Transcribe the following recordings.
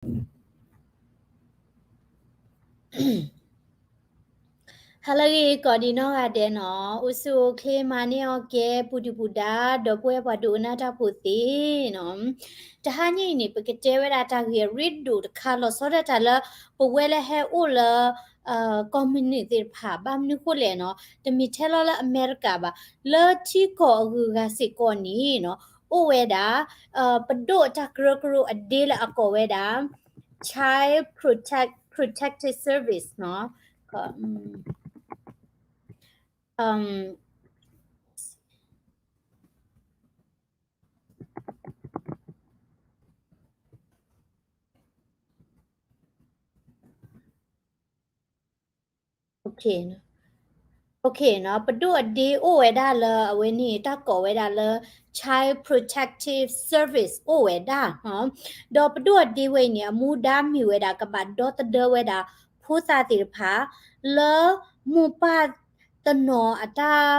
ဟါလၢအဂ့ၤ ကိးဒံးနီၢ်ဂၤဒဲးနီၤ, အိၣ်ဆူၣ်အိၣ်ချ့ မၤန့ၢ်အီၣ်ကဲ ပူၤဒုၣ်ပူၤဒါ ဒီပုၢ်ဝဲၢ်ပှၤဒိကနၣ်တၢ်ဖိသ့ၣ်နီၤ, တဟါညါအံၤန့ၣ် ပကတဲဝဲဒၣ်တၢ်ဂ့ၢ်အရ့ဒိၣ်တခါ လီၤဆီဒၣ်တၢ်လၢ ပဝဲလၢဟဲအိၣ်လၢ ကီၢ်မုၢ်နုာ်သ့ၣ်တဖၣ် ဘၣ်မနုၤဃိလဲၣ်နီၤ, တမ့ၢ်ထဲလီၤလၢအမဲရကၤဘၣ်, လၢထံကီၢ်အဂုၤအဂၤစ့ၢ်ကီးန့ၣ်နီၤ, အိၣ်ဝဲဒၣ် ပဒိၣ်တၢ်ကရၢကရိအဒ့လၢအကိးဝဲဒၣ် Child Protect Protective Service နီၤ, ပဒိၣ်အဒ့အိၣ်ဝဲဒၣ်လၢအဝဲန့ၣ် တၢ်ကိးဝဲဒၣ်လၢ Child Protective Service အိၣ်ဝဲဒၣ်, ဒီးပဒိၣ်အဒ့ဝဲအံၤန့ၣ် အမူဒါမ့ၢ်ဝဲဒၣ် ကဘၣ်ဒီသဒၢဝဲဒၣ် ဖိသၣ်သ့ၣ်တဖၣ် လၢမိၢ်ပၢ်တနီၤအတၢ်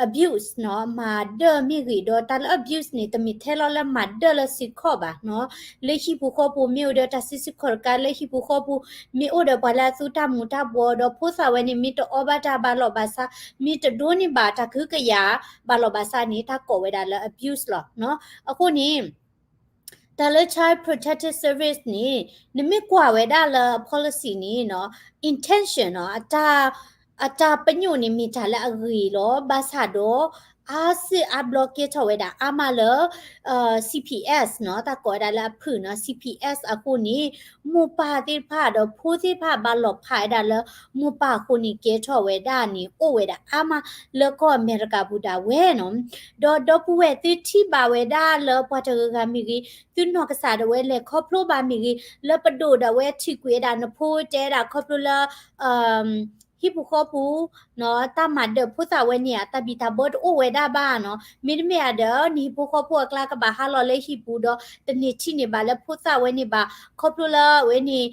abuse နီၤ, မၤဒၢၣ်မ့ၢ်ဂ့ၤ, ဒီးတၢ်လၢ abuse န့ၣ် တမ့ၢ်ထဲလီၤလၢမၤဒၢၣ်လၢစ့ခီၣ်ဘၣ်နီၤ, လၢဟံၣ်ပူၤဃီပူၤ မ့ၢ်အိၣ်ဒီးတၢ်စုဆူၣ်ခီၣ်တကး လၢဟံၣ်ပူၤဃီပူၤ မ့ၢ်အိၣ်ဒီးပှၤလၢအသူတၢ်မူၤတၢ်ဘှီး ဒီးဖိသၣ်ဝဲန့ၣ် မ့ၢ်တအီဘၣ်တၢ်ဘၣ်လီၤဘၣ်စး, မ့ၢ်တဒိးန့ၢ်ဘၣ်တၢ်ကဟုကယာ်ဘၣ်လီၤဘၣ်စးန့ၣ် တၢ်ကိးဝဲဒၣ်လၢ abuse လီၤ. အဃိန့ၣ် တၢ်လၢ Child Protective Service န့ၣ် နမ့ၢ်ကွၢ်ဝဲဒၣ်လၢ policy န့ၣ်နီၤ, intention နီၤ, အတၢ်ပညိၣ်န့ၣ် မ့ၢ်တၢ်လၢအဂ့ၤလီၤ. ဘၣ်ဆၣ်ဒီး အါစုအါဘျီကဲထီၣ်ဝဲဒၣ်အါမးလၢ CPS နီၤ, တၢ်ကိးဝဲဒၣ်လၢအဖုၣ်နီၤ, CPS အဃိန့ၣ် မိၢ်ပၢ်သ့ၣ်တဖၣ်ဒီးဖိသ့ၣ်တဖၣ်ဘၣ်လီၤဖးဝဲဒၣ်လၢ မိၢ်ပၢ်အဃိန့ၣ် ကဲထီၣ်ဝဲဒၣ်န့ၣ် အိၣ်ဝဲဒၣ်အါမးလၢကီၢ်အမဲရကၤပူၤဒၣ်ဝဲနီၤ. ဒီးဒီပုၢ်ဝဲၢ်သုထံၣ်ဘၣ်ဝဲဒၣ်လၢပှၤတဂၤဂၤမ့ၢ်ဂ့ၤ, သုနီၢ်ကစၢ်ဒၣ်ဝဲလဲၤခီဖျိဘၣ်မ့ၢ်ဂ့ၤ, လၢပဒိၣ်ဒၣ်ဝဲထံၣ်ကွံာ်ဝဲဒၣ်နဖိတဲဒၣ်ခီဖျိလၢ ဟံၣ်ပူၤဃီပူၤ တၢ်မၤဒၢၣ်ဖိသၣ်ဝဲန့ၣ် တၢ်ဘံၣ်တၢ်ဘၢတအိၣ်ဝဲဒၣ်ဘၣ်နီၤ, မ့တမ့ၢ်ဧါဒီး နဟံၣ်ဖိဃီဖိအကျါကဘၣ်ဟးလီၤလၢဟံၣ်ပူၤဒီး တန့ၢ်ထံၣ်န့ၢ်ဘၣ်လၢဖိသၣ်ဝဲန့ၣ်ဘၣ်, ခီဖျိလၢအဝဲန့ၣ်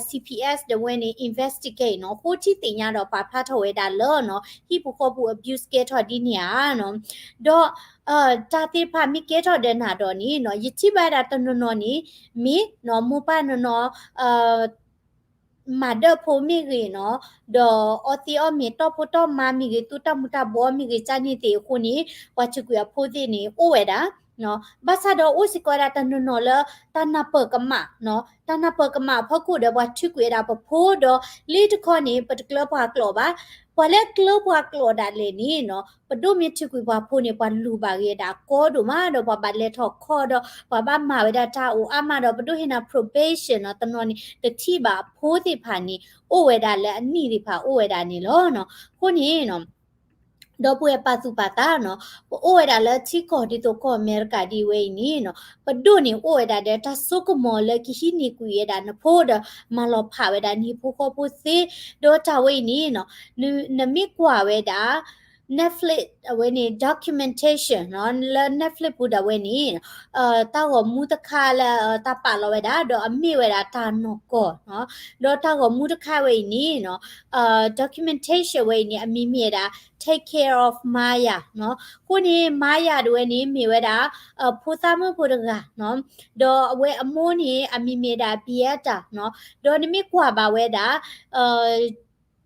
CPS ဒၣ်ဝဲန့ၣ် investigate နီၤ, ဃိထံသ့ၣ်ညါဒီးပာ်ဖျါထီၣ်ဝဲဒၣ်လၢနီၤ, ဟံၣ်ပူၤဃီပူၤ abuse ကဲထီၣ်ဒ်န့ၣ်ဧါနီၤ, ဒီး တၢ်သ့ၣ်တဖၣ်မ့ၢ်ကဲထီၣ်ဒီးနၤဒီးန့ၣ်နီၤ, ယထံၣ်ဘၣ်ဝဲဒၣ်တနီၤနီၤန့ၣ် မ့ၢ်နီၤ မိၢ်ပၢ်နီၤနီၤ မၤဒၢၣ်ဖိမ့ၢ်ဂ့ၤနီၤ, ဒီးအီသံးအီၣ်မ့ၤတီၢ်ဖိတီၢ်မါမ့ၢ်ဂ့ၤ, သူတၢ်မူၤတၢ်ဘှီမ့ၢ်ဂ့ၤ, ကန့ၣ်သ့ၣ်အဃိန့ၣ် ပှၤထုးကွံာ်အဖိသ့ၣ်န့ၣ် အိၣ်ဝဲဒၣ် ဘၣ်ဆၣ်ဒီးအိၣ်စ့ၢ်ကီးဝဲဒၣ်တနီၤနီၤလၢ တၢ်နၢ်ပၢၢ်ကမၣ်နီၤ, တၢ်နၢ်ပၢၢ်ကမၣ်အဖီခိၣ်ဒီး ပှၤထုးကွံာ်ဝဲဒၣ်ပဖိဒီး လၢတခီန့ၣ် ပတကျၢပှၤကျိာ်ဘၣ်, ပှၤလၢကျၢပှၤကျိာ်ဒၣ်လဲာ်န့ၣ်နီၤ, ပဒိၣ်မ့ၢ်ထုးကွံာ်ပှၤဖိန့ၣ် ပှၤလူၤဘၣ်ဂ့ၤဒၣ်ကီဒိၣ်မးဒီး ပှၤဘၣ်လဲၤထီၣ်ခီၣ်ဒီး ပှၤဘၣ်မၤဝဲဒၣ်တၢ်အိၣ်အါမးဒီး ပဒိၣ်ဟ့ၣ်နၤ probation နီၤ, တနီၤန့ၣ် တထံၣ်ဘၣ်အဖိသ့ၣ်တဖၣ်န့ၣ် အိၣ်ဝဲဒၣ်လၢအနံၣ်သ့ၣ်တဖၣ်အိၣ်ဝဲဒၣ်န့ၣ်လီၤနီၤ. အဃိန့ၣ်နီၤ ဒီပုၢ်ဝဲၢ်ပာ်သူၣ်ပာ်သးနီၤ, ပအိၣ်ဝဲဒၣ်လၢထံကီၢ်ဒ်သိးကီၢ်အမဲရကၤဒ်ဝဲအံၤန့ၣ်နီၤ, ပဒိၣ်န့ၣ်အိၣ်ဝဲဒၣ်ဒီးတၢ်ဆိကမိၣ်လၢကဟံးန့ၢ်ကွံာ်ဝဲဒၣ်နဖိဒီး မၤလီၤဖးဝဲဒၣ်နဟံၣ်ဖိဃီဖိသ့, ဒီးတၢ်ဝဲအံၤန့ၣ်နီၤ, နမ့ၢ်ကွၢ်ဝဲဒၣ် Netflix အဝဲန့ၣ် documentation နီၤ, လၢ Netflix ပူၤဒၣ်ဝဲန့ၣ် တၢ်ဂီၤမူတခါလၢတၢ်ပာ်လီၤဝဲဒၣ် ဒီးအမ့ၢ်ဝဲဒၣ်တၢ်နီၢ်ကီၢ်နီၤ, ဒီးတၢ်ဂီၤမူတခါဝဲအံၤန့ၣ်နီၤ, documentation ဝဲအံၤန့ၣ် အမံၤမ့ၢ်ဝဲဒၣ် Take Care of Maya နီၤ. အဃိန့ၣ် Maya ဒၣ်ဝဲန့ၣ် မ့ၢ်ဝဲဒၣ် ဖိသၣ်မုၣ်ဖိတဂၤနီၤ, ဒီးအဝဲအမိၢ်န့ၣ် အမံၤမ့ၢ်ဝဲဒၣ် Beata နီၤ, ဒီးနမ့ၢ်ကွၢ်ဘၣ်ဝဲဒၣ်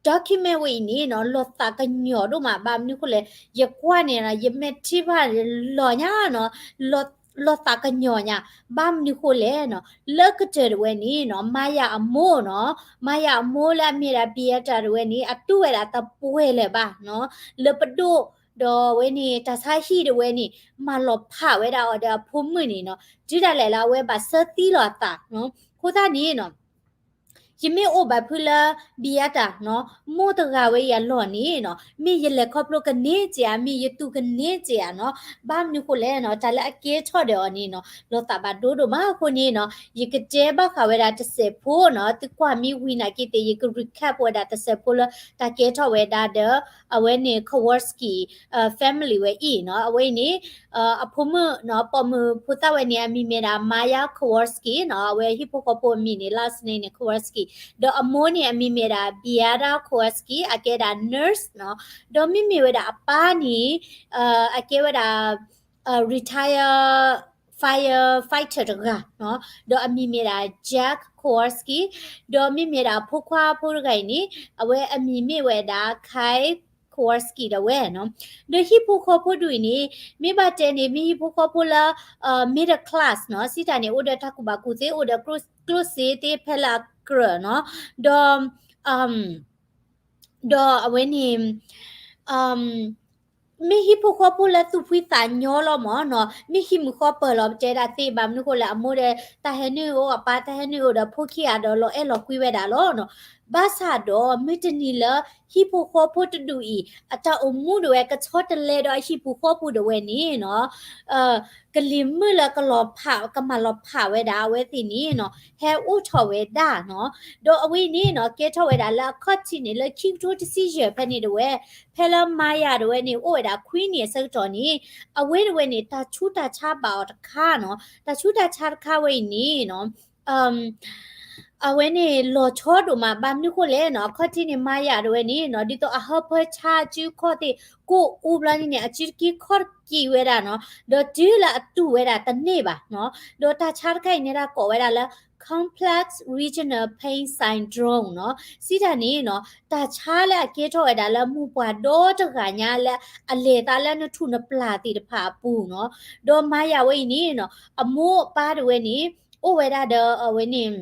document ဝဲအံၤန့ၣ်နီၤ လီၤသးကညီၤဒိၣ်မး ဘၣ်မနုၤဃိလဲၣ်, ယကွၢ်န့ၣ် ယမဲာ်ထံၣ်ဘၣ်လီၤညါနီၤ, လီၤသးကညီၤညါ, ဘၣ်မနုၤဃိလဲၣ်နီၤ, လၢကတၢၢ်ဒၣ်ဝဲန့ၣ်နီၤ Maya အမိၢ်နီၤ, Maya အမိၢ်လၢအမ့ၢ်ဒၣ် Beata ဒၣ်ဝဲန့ၣ် အတူၢ်ဝဲဒၣ်တပှဲၤလၢၤဘၣ်နီၤ, လၢပဒိၣ်ဒီးဝဲန့ၣ် တၢ်ဆါဟံၣ်ဒၣ်ဝဲန့ၣ် မၤလီၤဖးဝဲဒၣ်အီၤဒီးအဖိမုၣ်န့ၣ်နီၤ, တုၤဒၣ်လဲာ်လၢအဝဲဘၣ်ဆၢသံလီၤအသးနီၤ. အဃိသတးန့ၣ်နီၤ ယမ့ၢ်အိၣ်ဘၣ်ဖုလၢ Beata နီၤ, မိၢ်တဂၤဝဲအံၤအလီၢ်န့ၣ်နီၤ, မ့ၢ်ယလဲၤခီဖျိကန့ၢ်က့ၤဧါ, မ့ၢ်ယတူၢ်ကန့ၢ်က့ၤဧါနီၤ, ဘၣ်မနုၤဃိလဲၣ်နီၤ, တၢ်လၢအကဲထီၣ်ဒီးအီၤန့ၣ်နီၤ လီၤသးဘၣ်ဒိဒိၣ်မးအဃိန့ၣ်နီၤ, ယကတဲဘၣ်ဃးဝဲဒၣ်တစဲးဖိနီၤ, သုကွၢ်မ့ၢ်ဝံၤနာ်က့သ့ၣ် ယက recap ဝဲဒၣ်တစဲးဖိလၢတၢ်ကဲထီၣ်ဝဲဒၣ်ဒီး အဝဲန့ၣ် Kowalski family ဝဲအံၤနီၤ, အဝဲအံၤန့ၣ် အဖိမုၣ်နီၤ, ပိာ်မုၣ်ဖိသၣ်ဝဲန့ၣ် အမံၤမ့ၢ်ဒၣ် Maya Kowalski နီၤ, အဝဲဟံၣ်ဖိဃီဖိအမံၤန့ၣ် last name န့ၣ် Kowalski, ဒီးအမိၢ်န့ၣ် အမံၤမ့ၢ်ဒၣ် Beata Kowalski, အကဲဒၣ် nurse နီၤ, ဒီးမ့မ့ၢ်ဝဲဒၣ်အပၢ်န့ၣ် အကဲဝဲဒၣ် retire firefighter တဂၤနီၤ, ဒီးအမံၤမ့ၢ်ဒၣ် Jack Kowalski, ဒီးမ့မ့ၢ်ဒၣ်ဖိခွါဖိတဂၤအံၤန့ၣ် အဝဲအမံၤမ့ၢ်ဝဲဒၣ် Kyle Kowalski ဒၣ်ဝဲနီၤ. ဒီးဟံၣ်ဖိဃီဖိဒူၣ်အံၤန့ၣ် မ့ၢ်ဘၣ်တဲန့ၣ် မ့ၢ်ဟံၣ်ဖိဃီဖိလၢ middle class နီၤ, စံးတၢ်န့ၣ် အိၣ်ဒီးတၢ်ကူၣ်ဘၣ်ကူၣ်သ့ အိၣ်ဒီးကျိၣ်စ့သ့ ဖဲလၢအကြၢးနီၤ, ဒီး ဒီးအဝဲန့ၣ် မ့ၢ်ဟံၣ်ဖိဃီဖိလၢသူၣ်ဖှံသးညီလီၤမၢ်နီၤ, မ့ၢ်ဟံၣ်မုာ်ဃီပၢၤလီၤ ပတဲဒၣ်သ့ဘၣ်, မနုၤဃိလဲၣ် အမိၢ်ဒီး တၢ်ဟဲနုာ်အိၣ်အပၢ် တၢ်ဟဲနုာ်အိၣ်ဒီးဖိခံဂၤဒီး လီၤအဲၣ်လီၤကွံဝဲဒၣ်လီၤနီၤ. ဘၣ်ဆၣ်ဒီး မုၢ်တနံၤလၢ ဟံၣ်ဖိဃီဖိတဒူၣ်အံၤ အတၢ်အိၣ်မူဒၣ်ဝဲ ကဆီတလဲဒီးအဟံၣ်ပူၤဃီပူၤဒၣ်ဝဲန့ၣ်နီၤ ကလံၤမုၢ်လၢကလီၤဖး ကမၤလီၤဖးဝဲဒၣ်အဝဲသ့ၣ်န့ၣ်နီၤ ဟဲအိၣ်ထီၣ်ဝဲဒၣ်နီၤ. ဒီးအဝဲအံၤန့ၣ်နီၤ ကဲထီၣ်ဝဲဒၣ်လၢအခီၣ်ထံးန့ၣ် လၢခံကထိတဆံယဲၢ်ဖဲန့ၣ်ဒၣ်ဝဲ, ဖဲလၢ Maya ဒၣ်ဝဲန့ၣ် အိၣ်ဝဲဒၣ်ခွံနံၣ်အဆၢကတီၢ်န့ၣ် အဝဲဒၣ်ဝဲန့ၣ် တၢ်ဆူးတၢ်ဆါဘၣ်အီၤတခါနီၤ. တၢ်ဆူးတၢ်ဆါတခါဝဲအံၤန့ၣ်နီၤ အဝဲန့ၣ်လီၤဆီဒိၣ်မး ဘၣ်မနုၤဃိလဲၣ်နီၤ, အခီၣ်ထံးန့ၣ် Maya ဒၣ်ဝဲန့ၣ်နီၤ ဒ်သိးအဟၢဖၢဆါအစုခီၣ်သ့ၣ် ကိၣ်အူဘျီန့ၣ်န့ၣ် အစုတက့ခီၣ်တက့ဝဲဒၣ်နီၤ, ဒီးတုၤလၢအတူၢ်ဝဲဒၣ်တန့ၢ်ဘၣ်နီၤ. ဒီးတၢ်ဆါတခါအံၤန့ၣ် တၢ်ကိးဝဲဒၣ်လၢ complex regional pain syndrome နီၤ. စံးတၢ်န့ၣ်နီၤ တၢ်ဆါလၢအကဲထီၣ်ဝဲဒၣ်လၢမိၢ်ပှၢ်ဒီတဂၤညါလၢအလဲၤသးလၢနထူၣ်နပျၢ်သ့ၣ်တဖၣ်အပူၤနီၤ. ဒီး Maya ဝဲအံၤန့ၣ်နီၤ အမိၢ်အပၢ်ဒၣ်ဝဲန့ၣ် အိၣ်ဝဲဒၣ်ဒီးအဝဲန့ၣ်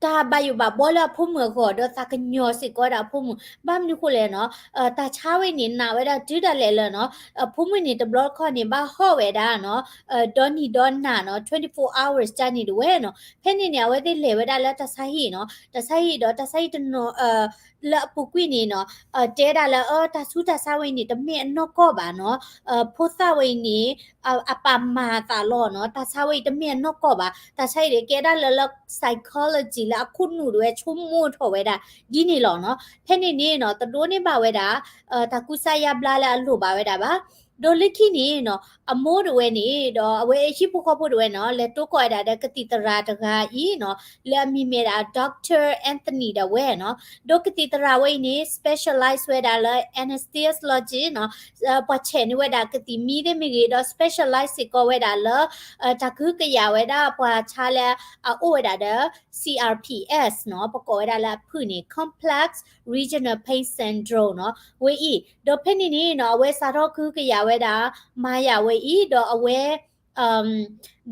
တၢ်ဘၣ်ယိၣ်ဘၣ်ဘှီလၢအဖိမုၣ်အဂီၢ် ဒီးသးကညီၤစ့ၢ်ကီးဝဲဒၣ်အဖိမုၣ်, ဘၣ်မနုၤဃိလဲၣ်နီၤ, တၢ်ဆါဝဲအံၤန့ၣ် နာ်ဝဲဒၣ်တုၤဒၣ်လဲာ်လၢနီၤ အဖိမုၣ်န့ၣ် တဘျီတခီၣ်န့ၣ် ဘၣ်ဟီၣ်ဝဲဒၣ်နီၤ ဒီနံၤဒီနၤနီၤ twenty-four hours ကန့ၣ်ဒၣ်ဝဲနီၤ. ဖဲန့ၣ်န့ၣ် အဝဲသ့ၣ်လဲၤဝဲဒၣ်လၢတၢ်ဆါဟံၣ်နီၤ, တၢ်ဆါဟံၣ်ဒီးတၢ်ဆါဟံၣ်တနီၤ လၢအပူၤကွံာ်န့ၣ်နီၤ တဲဒၣ်လၢ အ တၢ်ဆူးတၢ်ဆါဝဲအံၤန့ၣ် တမ့ၢ်အနီၢ်ကီၢ်ဘၣ်နီၤ, ဖိသၣ်ဝဲအံၤန့ၣ် အပာ်မၤအသးလီၤနီၤ, တၢ်ဆါဝဲအံၤတမ့ၢ်အနီၢ်ကီၢ်ဘၣ်, တၢ်ဆါအံၤဒၣ်ကဲဒၣ်လၢလၢ psychology လၢအခိၣ်နူာ်ဒၣ်ဝဲ ဆိကမိၣ်ထီၣ်ဝဲဒၣ် ဒ်န့ၣ်လီၤနီၤ. ဖဲန့ၣ်န့ၣ်နီၤ တဒိးန့ၢ်ဘၣ်ဝဲဒၣ် တၢ်ကူစါယါဘျါလၢအလိၣ်ဘၣ်ဝဲဒၣ်ဘၣ်. ဒီးလၢခံန့ၣ်နီၤ အမိၢ်ဒၣ်ဝဲန့ၣ် ဒီးအဝဲဟံၣ်ဖိဃီဖိဒၣ်ဝဲနီၤ လဲၤတိကိးဝဲဒၣ်ဒီးကသံၣ်သရၣ်တဂၤအံၤနီၤ လၢအမံၤမ့ၢ်ဒၣ် Doctor Anthony ဒၣ်ဝဲနီၤ. ဒီးကသံၣ်သရၣ်ဝဲအံၤန့ၣ် specialize ဝဲဒၣ်လၢ anesthesiology နီၤ, ပှၤဆဲးန့ၢ်ဝဲဒၣ်ကသံၣ်မံသ့ၣ်မ့ၢ်ဂ့ၤ ဒီး specialize စ့ၢ်ကီးဝဲဒၣ်လၢ တၢ်ကဟုကယာ်ဝဲဒၣ်ပှၤဆါလၢအအိၣ်ဝဲဒၣ်ဒီး C R P S နီၤ, ပကိးဝဲဒၣ်လၢအဖုၣ်န့ၣ် complex regional pain syndrome နီၤ ဝဲအံၤ. ဒီးဖဲန့ၣ်န့ၣ်နီၤ အဝဲစးထီၣ်ကဟုကယာ်ဝဲဒၣ် Maya ဝဲအံၤ ဒီးအဝဲ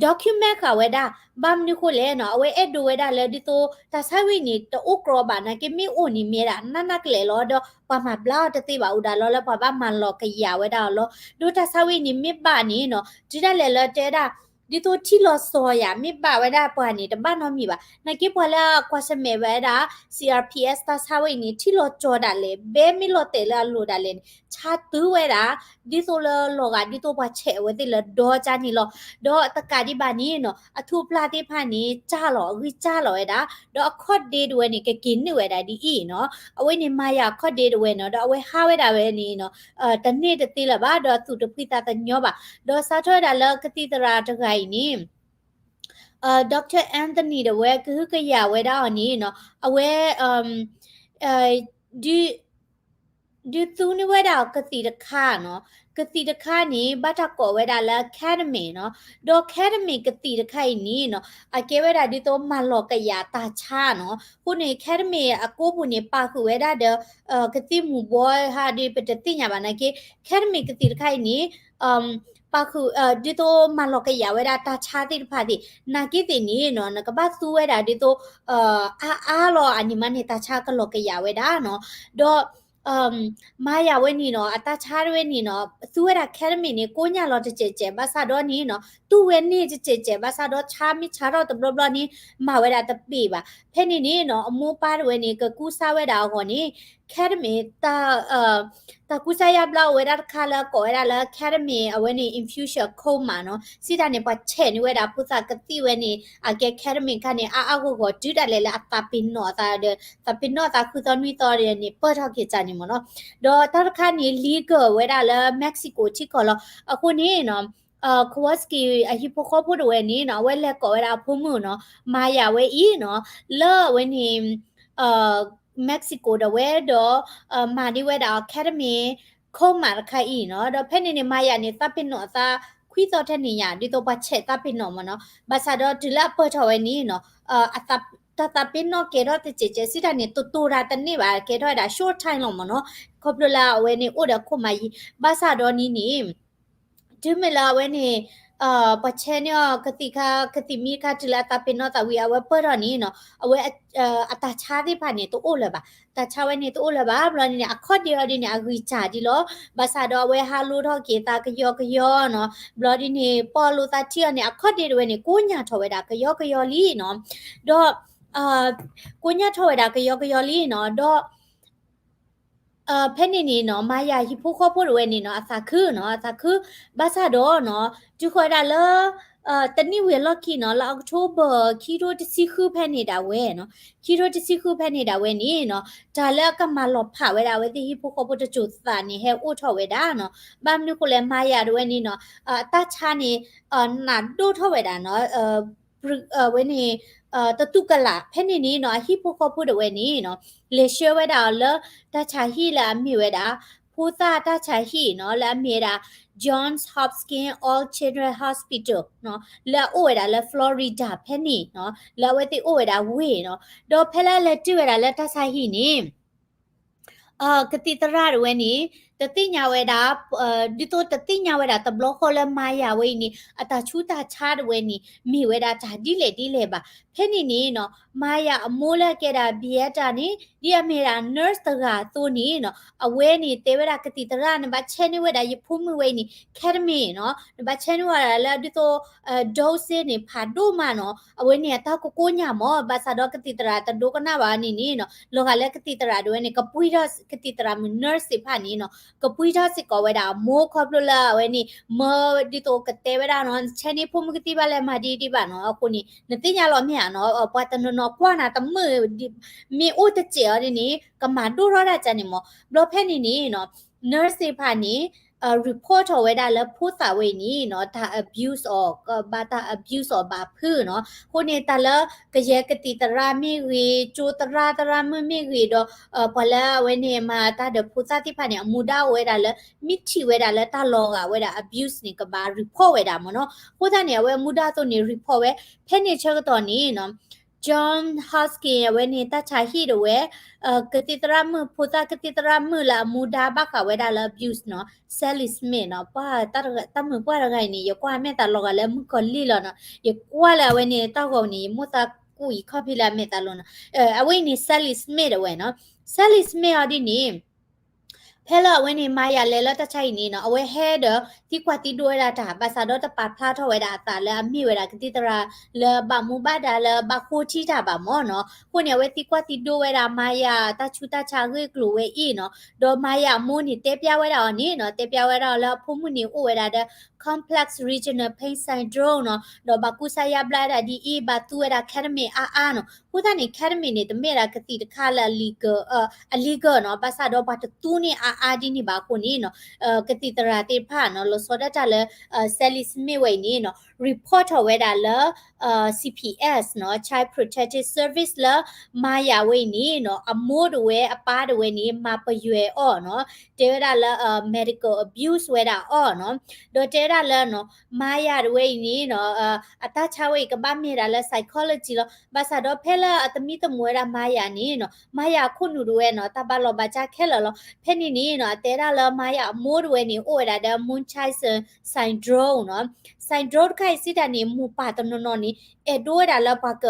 document ဃာ်ဝဲဒၣ် ဘၣ်မနုၤဃိလဲၣ်နီၤ, အဝဲအဲၣ်ဒိးဝဲဒၣ်လၢဒ်သိး တၢ်ဆါဝဲအံၤန့ၣ် တအိၣ်ကြီဘၣ် နာ်က့မ့ၢ်အိၣ်န့ၣ်မ့ၢ်ဒၣ် နးနးကလဲာ်လီၤ ဒီးပှၤမၤဘျါအီၤတသ့ဘၣ် အိၣ်ဒၣ်လီၤလၢပှၤဘၣ်မၤလီၤကယာ်ဝဲဒၣ်အီၤလီၤ. ဒီးတၢ်ဆါဝဲအံၤန့ၣ်မ့ၢ်ဘၣ်န့ၣ်နီၤ တုၤဒၣ်လဲာ်လၢတဲဒၣ် ဒ်သိးထံလီၤစီၤယၤ မ့ၢ်ဘၣ်ဝဲဒၣ်ပှၤန့ၣ် တဘၣ်နီတမံၤဘၣ်. နာ်က့ပှၤလၢအကွၢ်ဆၢၣ်မဲာ်ဝဲဒၣ် C R P S တၢ်ဆါဝဲအံၤန့ၣ် ထံလီၤစီၤဒၣ်လဲာ် ဘဲမ့ၢ်လီၤတဲာ်လၢအလိၤဒၣ်လဲာ်န့ၣ် ဆါတုၤဝဲဒၣ် ဒ်သိးလၢလီၤဂာ်ဒ်သိးပှၤဆဲးအဝဲသ့ၣ်လၢဒီကၢ်န့ၣ်လီၤ. ဒီးတကးဒံးဘၣ်န့ၣ်နီၤ အထူအပျၢ်သ့ၣ်တဖၣ်န့ၣ် စၢ်လီၤ အဂံၢ်စၢ်လီၤဝဲဒၣ် ဒီးအခီၣ်ဒ့တဝဲန့ၣ် ကက့ၤနုာ်ဝဲဒၣ်ဒ်အံၤနီၤ. အဝဲန့ၣ် Maya အခီၣ်ဒ့တဝဲနီၤ ဒီးအဝဲဟးဝဲဒၣ်ဝဲန့ၣ်နီၤ တန့ၢ်တသ့လၢၤဘၣ် ဒီးသူၣ်တဖှံသးတညီဘၣ်. ဒီးစးထီၣ်ဝဲဒၣ်လၢကသံၣ်သရၣ်တဂၤအံၤန့ၣ် Doctor Anthony တဝဲကဟုကယာ်ဝဲဒၣ်အီၤန့ၣ်နီၤ အဝဲ ဒု ဒုးသူန့ၢ်ဝဲဒၣ်ကသံၣ်တခါနီၤ, ကသံၣ်တခါန့ၣ် ဘၣ်တၢ်ကိးဝဲဒၣ်လၢ ketamine နီၤ, ဒီး ketamine ကသံၣ်တခါအံၤန့ၣ်နီၤ အကဲဝဲဒၣ်ဒ်သိးမၤလီၤကယာ်တၢ်ဆါနီၤ, အဃိန့ၣ် ketamine အကိးပူၤန့ၣ် ပာ်ဃုာ်ဝဲဒၣ်ဒီး ကသံၣ်မူၤဘှီဟးဒီး ပတသ့ၣ်ညါဘၣ်နာ်က့ ketamine ကသံၣ်တခါအံၤန့ၣ် ပာ်ဃုာ် ဒ်သိးမၤလီၤကယာ်ဝဲဒၣ်တၢ်ဆါသ့ၣ်တဖၣ်သ့ၣ် နာ်က့သ့ၣ်န့ၣ်နီၤ နကဘၣ်သူဝဲဒၣ်ဒ်သိး အါအါလီၤအန့ၣ်မးန့ၣ် တၢ်ဆါကလီၤကယာ်ဝဲဒၣ်နီၤ, ဒီး မၤယၤဝဲန့ၣ်နီၤ အတၢ်ဆါဝဲန့ၣ်နီၤ သူဝဲဒၣ် ketamine န့ၣ် ကိညၢ်လီၤတစဲးစဲး ဘၣ်ဆၣ်ဒီးန့ၣ်နီၤ သူဝဲန့ၣ်တစဲးစဲး ဘၣ်ဆၣ်ဒီးဆါမ့ၢ်ဆါထီၣ်တဘျီဘျီန့ၣ် မၤဝဲဒၣ်တပ့ၢ်ဘၣ်. ဖဲန့ၣ်န့ၣ်နီၤ အမိၢ်ပၢ်တဝဲန့ၣ် ကကူစါဝဲဒၣ်အဂီၢ်န့ၣ် ketamine တၢ် တၢ်ကူစါယါဘျါအိၣ်ဝဲဒၣ်တခါလၢကိးဝဲဒၣ်လၢ ketamine အဝဲန့ၣ် infusion coma နီၤ, စံးတၢ်န့ၣ် ပှၤဆဲးန့ၢ်ဝဲဒၣ်ဖိသၣ်ကသံၣ်ဝဲန့ၣ် အကဲ ketamine ခါန့ၣ် အါအါဂီၢ်ဂီၢ် တုၤဒၣ်လဲာ်လၢအသးပ့ၤနီၣ်အသးဒီး သးပ့ၤနီၣ်အသးဃုသီနွံသီဒီးန့ၣ် ပၢၢ်ထီၣ်က့ၤတၢ်န့ၣ်မ့ၢ်နီၤ, ဒီးတၢ်တခါန့ၣ် legal ဝဲဒၣ်လၢ Mexico ထံကီၢ်လီၤ. အဃိန့ၣ်နီၤ Kowalski အဟံၣ်ဖိဃီဖိတဝဲန့ၣ်နီၤ အဝဲလဲၤကိးဝဲဒၣ်အဖိမုၣ်နီၤ မၤယၤဝဲအံၤနီၤ လၢအဝဲန့ၣ် Mexico ဒၣ်ဝဲဒီး မၤန့ၢ်ဝဲဒၣ် ketamine coma တခါအံၤနီၤ, ဒီးဖဲန့ၣ်န့ၣ် မၤယၤန့ၣ် သးပ့ၤနီၣ်အသးခ ခွံသီထဲန့ၣ်ညါ ဒ်သိးပှၤဆဲးသးပ့ၤနီၣ်မ့ၢ်နီၤ. ဘၣ်ဆၣ်ဒီးတုၤလၢအပၢၢ်ထီၣ်ဝဲန့ၣ်နီၤ တၢ်သးပ့ၤနီၣ်ကဲထီၣ်တစဲးစဲးစံးတၢ်န့ၣ် တတိၤတၢ်တန့ၢ်ဘၣ် ကဲထီၣ်ဝဲဒၣ် short time လီၤမ့ၢ်နီၤ. ခီဖျိလၢအဝဲန့ၣ်အိၣ်ဒီးခိၣ်မၤယံၤ ဘၣ်ဆၣ်ဒီးန့ၣ်န့ၣ် တုၤမ့ၢ်လၢအဝဲန့ၣ် ပှၤဆဲန့ၢ်အီၤကသံၣ်ခါ ကသံၣ်မံခါတုၤလၢအသးပ့ၤနီၣ်သးဝံၤ အဝဲပၢၢ်ထီၣ်န့ၣ်နီၤ အဝဲ အတၢ်ဆါသ့ၣ်တဖၣ်န့ၣ် တအိၣ်လၢၤဘၣ်. တၢ်ဆါဝဲန့ၣ်တအိၣ်လၢၤဘၣ် ဘျီန့ၣ်န့ၣ် အခီၣ်ဒ့အီၤဒ်န့ၣ် အဂံၢ်စၢ်ဒ်လီၤ. ဘၣ်ဆၣ်ဒီးအဝဲဟးလိထီၣ်က့ၤသးကယီကယီနီၤ ဘျီဒ်န့ၣ် ပီၢ်လိာ်သးထံအီၤန့ၣ် အခီၣ်ဒ့တဝဲန့ၣ် ကိးညၢ်ထီၣ်ဝဲဒၣ်ကယီကယီလံနီၤ. ဒီး ကိးညၢ်ထီၣ်ဝဲဒၣ်ကယီကယီလံနီၤ ဒီး ဖဲန့ၣ်န့ၣ်နီၤ မၤယၤဟံၣ်ဖိဃီဖိတဝဲန့ၣ်နီၤ အသးခုနီၤ အသးခု ဘၣ်ဆၣ်ဒီးနီၤ တုၤဃီၤဝဲဒၣ်လၢ တနံၣ်ဝံၤအလီၢ်ခံနီၤ လၢ October ခံထိတဆံဃုဖဲန့ၣ်ဒၣ်ဝဲနီၤ ခံထိတဆံဃုဖဲန့ၣ်ဒၣ်ဝဲန့ၣ်နီၤ တၢ်လၢအကမၤလီၤဖးဝဲဒၣ်အဝဲသ့ၣ်ဟံၣ်ဖိဃီဖိတစိၤသးန့ၣ် ဟဲအိၣ်ထီၣ်ဝဲဒၣ်နီၤ. ဘၣ်မနုၤဃိလဲၣ် မၤယၤတဝဲန့ၣ်နီၤ အတၢ်ဆါန့ၣ် နးဒိၣ်ထီၣ်ဝဲဒၣ်နီၤ ဝဲန့ၣ် တတူၢ်ကလာ် ဖဲန့ၣ်န့ၣ်နီၤ အဟံၣ်ဖိဃီဖိတဝဲန့ၣ်နီၤ လဲၤဆှၢဝဲဒၣ်အီၤလၢ တၢ်ဆါဟံၣ်လၢအမ့ၢ်ဝဲဒၣ် ဖိသၣ်တၢ်ဆါဟံၣ်နီၤ လၢအမ့ၢ်ဝဲဒၣ် Johns Hopkins All Children Hospital နီၤ လၢအအိၣ်ဝဲဒၣ်လၢ Florida ဖဲန့ၣ်နီၤ လၢအဝဲသ့ၣ်အိၣ်ဝဲဒၣ်ဝ့ၢ်နီၤ ဒီးဖဲလၢအလဲၤတုၤဝဲဒၣ်လၢတၢ်ဆါဟံၣ်န့ၣ် ကသံၣ်သရၣ်တဝဲန့ၣ် တသ့ၣ်ညါဝဲဒၣ် ဒ်သိးတသ့ၣ်ညါဝဲဒၣ်တဘျီဃီလၢမၤယၤဝဲအံၤန့ၣ် အတၢ်ဆူးတၢ်ဆါတဝဲန့ၣ် မ့ၢ်ဝဲဒၣ်တၢ်ဒ်လဲၣ်ဒ်လဲၣ်ဘၣ်. ဖဲန့ၣ်န့ၣ်နီၤ မၤယၤအမိၢ်လၢအကဲဒၣ် Beata န့ၣ် ဒ်အမ့ၢ်ဒၣ် nurse တဂၤအသိးန့ၣ်နီၤ အဝဲန့ၣ်တဲဝဲဒၣ်ကသံၣ်သရၣ် နဘၣ်ဆဲန့ၢ်ဝဲဒၣ်ယဖိမုၣ်ဝဲအံၤန့ၣ် ketamine နီၤ နဘၣ်ဆဲန့ၢ်ဝဲဒၣ်လၢဒ်သိး dose န့ၣ် ဖးဒိၣ်မးနီၤ အဝဲန့ၣ်အတၢ်ကကိးညၣ်မး ဘၣ်ဆၣ်ဒီးကသံၣ်သရၣ်တဒိကနၣ်ဘၣ်န့ၣ်န့ၣ်နီၤ လီၤဂာ်လၢကသံၣ်သရၣ်တဝဲန့ၣ် ကပှံထီၣ် ကသံၣ်သရၣ်မုၣ် nurse သ့ၣ်တဖၣ်န့ၣ်နီၤ ကပှံထီၣ်စ့ၢ်ကီးဝဲဒၣ်အမိၢ် ခီဖျိလၢအဝဲန့ၣ် မၢဒ်သိးကတဲဝဲဒၣ်နီၤ ဆဲန့ၢ်ဖိမုၣ်ကသံၣ်ဘၣ်လဲၣ်မၤဒ်ဒ်ဘၣ်နီၤ အဃိန့ၣ် နသ့ၣ်ညါလီၤမ့ၢ်ဧါနီၤ ပှၤတနီၤနီၤကွၢ်နၤတမုာ် မ့ၢ်အိၣ်တစဲးအီၤဒ်န့ၣ် ကမၤဒိၣ်ထီၣ်ဒၣ်ကန့ၣ်မး ဘျီဖဲန့ၣ်န့ၣ်နီၤ nurse သ့ၣ်တဖၣ်န့ၣ် report ထီၣ်ဝဲဒၣ်လၢဖိသၣ်ဝဲအံၤန့ၣ်နီၤ တၢ် abuse အီၤ ဘၣ်တၢ် abuse အီၤဘၣ်ဖုးနီၤ အဃိန့ၣ် တၢ်လၢကယဲၢ်ကသံၣ်သရၣ်မ့ၢ်ဂ့ၤ ကၠိသရၣ်သရၣ်မုၣ်မ့ၢ်ဂ့ၤဒီး ပှၤလၢအဝဲန့ၣ်မၤတၢ်ဒီးဖိသၣ်သ့ၣ်တဖၣ်န့ၣ် အမူဒါအိၣ်ဝဲဒၣ်လၢ မ့ၢ်ထံၣ်ဝဲဒၣ်လၢတၢ်လီၤဂာ်ဝဲဒၣ် abuse န့ၣ် ကဘၣ် report ဝဲဒၣ်မးနီၤ အဃိသတးန့ၣ် အဝဲအမူဒါအသိးန့ၣ် report ဝဲ ဖဲန့ၣ်ဆၢကတီၢ်န့ၣ်နီၤ John Hopkins အဝဲန့ၣ် တၢ်ဆါဟံၣ်တဝဲ ကသံၣ်သရၣ်မုၣ် ဖိသၣ်ကသံၣ်သရၣ်မုၣ်လၢအမူဒါဘၣ်ဃးဝဲဒၣ်လၢ abuse နီၤ Sally Smith နီၤ ပှၤတၢ်မုာ်ပှၢ်တဂၤအံၤန့ၣ် ယကွၢ်မဲာ်သးလီၤဂာ်လၢမုၣ်ကီၤလံၢ်လီၤနီၤ ယကွၢ်လၢအဝဲန့ၣ် တၢ်ဂီၤန့ၣ် ယမိၣ်သးကူၣ်အံၤခီၣ်ဖံးလၢအမဲာ်သးလီၤနီၤ အဝဲအံၤန့ၣ် Sally Smith တဝဲနီၤ Sally Smith အီၤဒ်န့ၣ် ဖဲလၢအဝဲန့ၣ် မၤယၤလဲၤလၢတၢ်ဆါဟံၣ်န့ၣ်နီၤ အဝဲဟဲဒီးသံကွၢ်သံဒိးဝဲဒၣ်တၢ် ဘၣ်ဆၣ်ဒီးတပာ်ဖျါထီၣ်ဝဲဒၣ်အသးလၢအမ့ၢ်ဝဲဒၣ်ကသံၣ်သရၣ်လၢဘၣ်မူဘၣ်ဒါလၢဘၣ်ဃိထံတၢ်ဘၣ်မးနီၤ အဃိန့ၣ် အဝဲသံကွၢ်သံဒိးဝဲဒၣ်မၤယၤတၢ်ဆူးတၢ်ဆါအဂ့ၢ်အကျိၤဝဲအံၤနီၤ ဒီးမၤယၤအမိၢ်န့ၣ် တဲပျါဝဲဒၣ်အီၤန့ၣ်နီၤ တဲပျါဝဲဒၣ်အီၤလၢအဖိမုၣ်န့ၣ်အိၣ်ဝဲဒၣ်ဒီး complex regional pain syndrome နီၤ ဒီးဘၣ်ကူစါယါဘျါဝဲဒၣ်ဒ်အံၤ ဘၣ်သူဝဲဒၣ် ketamine အါအါနီၤ အဃိသတးန့ၣ် ketamine န့ၣ် တမ့ၢ်ဒၣ်ကသံၣ်တခါလၢအ legal နီၤ ဘၣ်ဆၣ်ဒီးပှၤတသူန့ၢ်အါအါဒ်န့ၣ်ဘၣ်အဃိန့ၣ်နီၤ ကသံၣ်သရၣ်သ့ၣ်တဖၣ်နီၤ လီၤဆီဒၣ်တၢ်လၢ Sally Smith ဝဲအံၤန့ၣ်နီၤ report ထီၣ်ဝဲဒၣ်လၢ CPS နီၤ Child Protective Service လၢ မၤယၤဝဲအံၤန့ၣ်နီၤ အမိၢ်တဝဲအပၢ်တဝဲန့ၣ် မၤပယွဲအီၤနီၤ တဲဝဲဒၣ်လၢ medical abuse ဝဲဒၣ်အီၤနီၤ ဒီးတဲဝဲဒၣ်လၢနီၤ မၤယၤတဝဲအံၤန့ၣ်နီၤ အတၢ်ဆါဝဲအံၤကဘၣ်မ့ၢ်ဒၣ်လၢ psychology လီၤ ဘၣ်ဆၣ်ဒီးဖဲလၢအသမံသမိးဝဲဒၣ်မၤယၤန့ၣ်နီၤ မၤယၤအခိၣ်နူာ်တဝဲနီၤ တၢ်ဘၣ်လီၤဘၣ်စၢ်ခဲလၢာ်လီၤ ဖဲန့ၣ်န့ၣ်နီၤ အတဲဒၣ်လၢမၤယၤအမိၢ်တဝဲန့ၣ် အိၣ်ဝဲဒၣ်ဒီး Munchausen syndrome နီၤ syndrome တခါအံၤစံးတၢ်န့ၣ် မိၢ်ပၢ်တနီၤနီၤန့ၣ် အဲၣ်ဒိးဝဲဒၣ်လၢပှၤက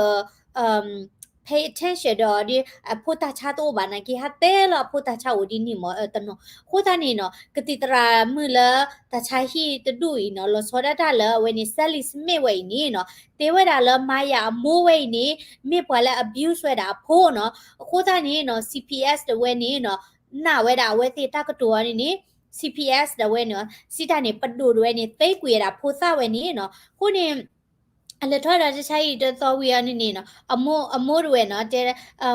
pay attention ဒီးဒ်အဖိတၢ်ဆါတအိၣ်ဘၣ်နာ်က့ ဟးတဲလၢအဖိတၢ်ဆါအိၣ်ဒ်န့ၣ်မးတနီၤ အဃိသတးန့ၣ်နီၤ ကသံၣ်သရၣ်မုၣ်လၢတၢ်ဆါဟံၣ်တဒူၣ်အံၤနီၤ လီၤဆီဒၣ်တၢ်လၢအဝဲန့ၣ် Sally Smith ဝဲအံၤန့ၣ်နီၤ တဲဝဲဒၣ်လၢမၤယၤအမိၢ်ဝဲအံၤန့ၣ် မ့ၢ်ပှၤလၢ abuse ဝဲဒၣ်အဖိနီၤ အဃိသတးန့ၣ်နီၤ CPS တဝဲန့ၣ်နီၤ နာ်ဝဲဒၣ်အဝဲသ့ၣ်တၢ်ကတိၤအီၤန့ၣ်န့ၣ် CPS တဝဲန့ၣ် စံးတၢ်န့ၣ် ပဒိၣ်တဝဲန့ၣ် သ့ကွံာ်ဝဲဒၣ်ဖိသၣ်ဝဲန့ၣ်နီၤ အဃိန့ၣ် အလဲၤထီၣ်ဒီးတၢ်ဆါဟံၣ်တသီဝံၤအီၤန့ၣ်န့ၣ်နီၤ အမိၢ်တဝဲနီၤ တဲ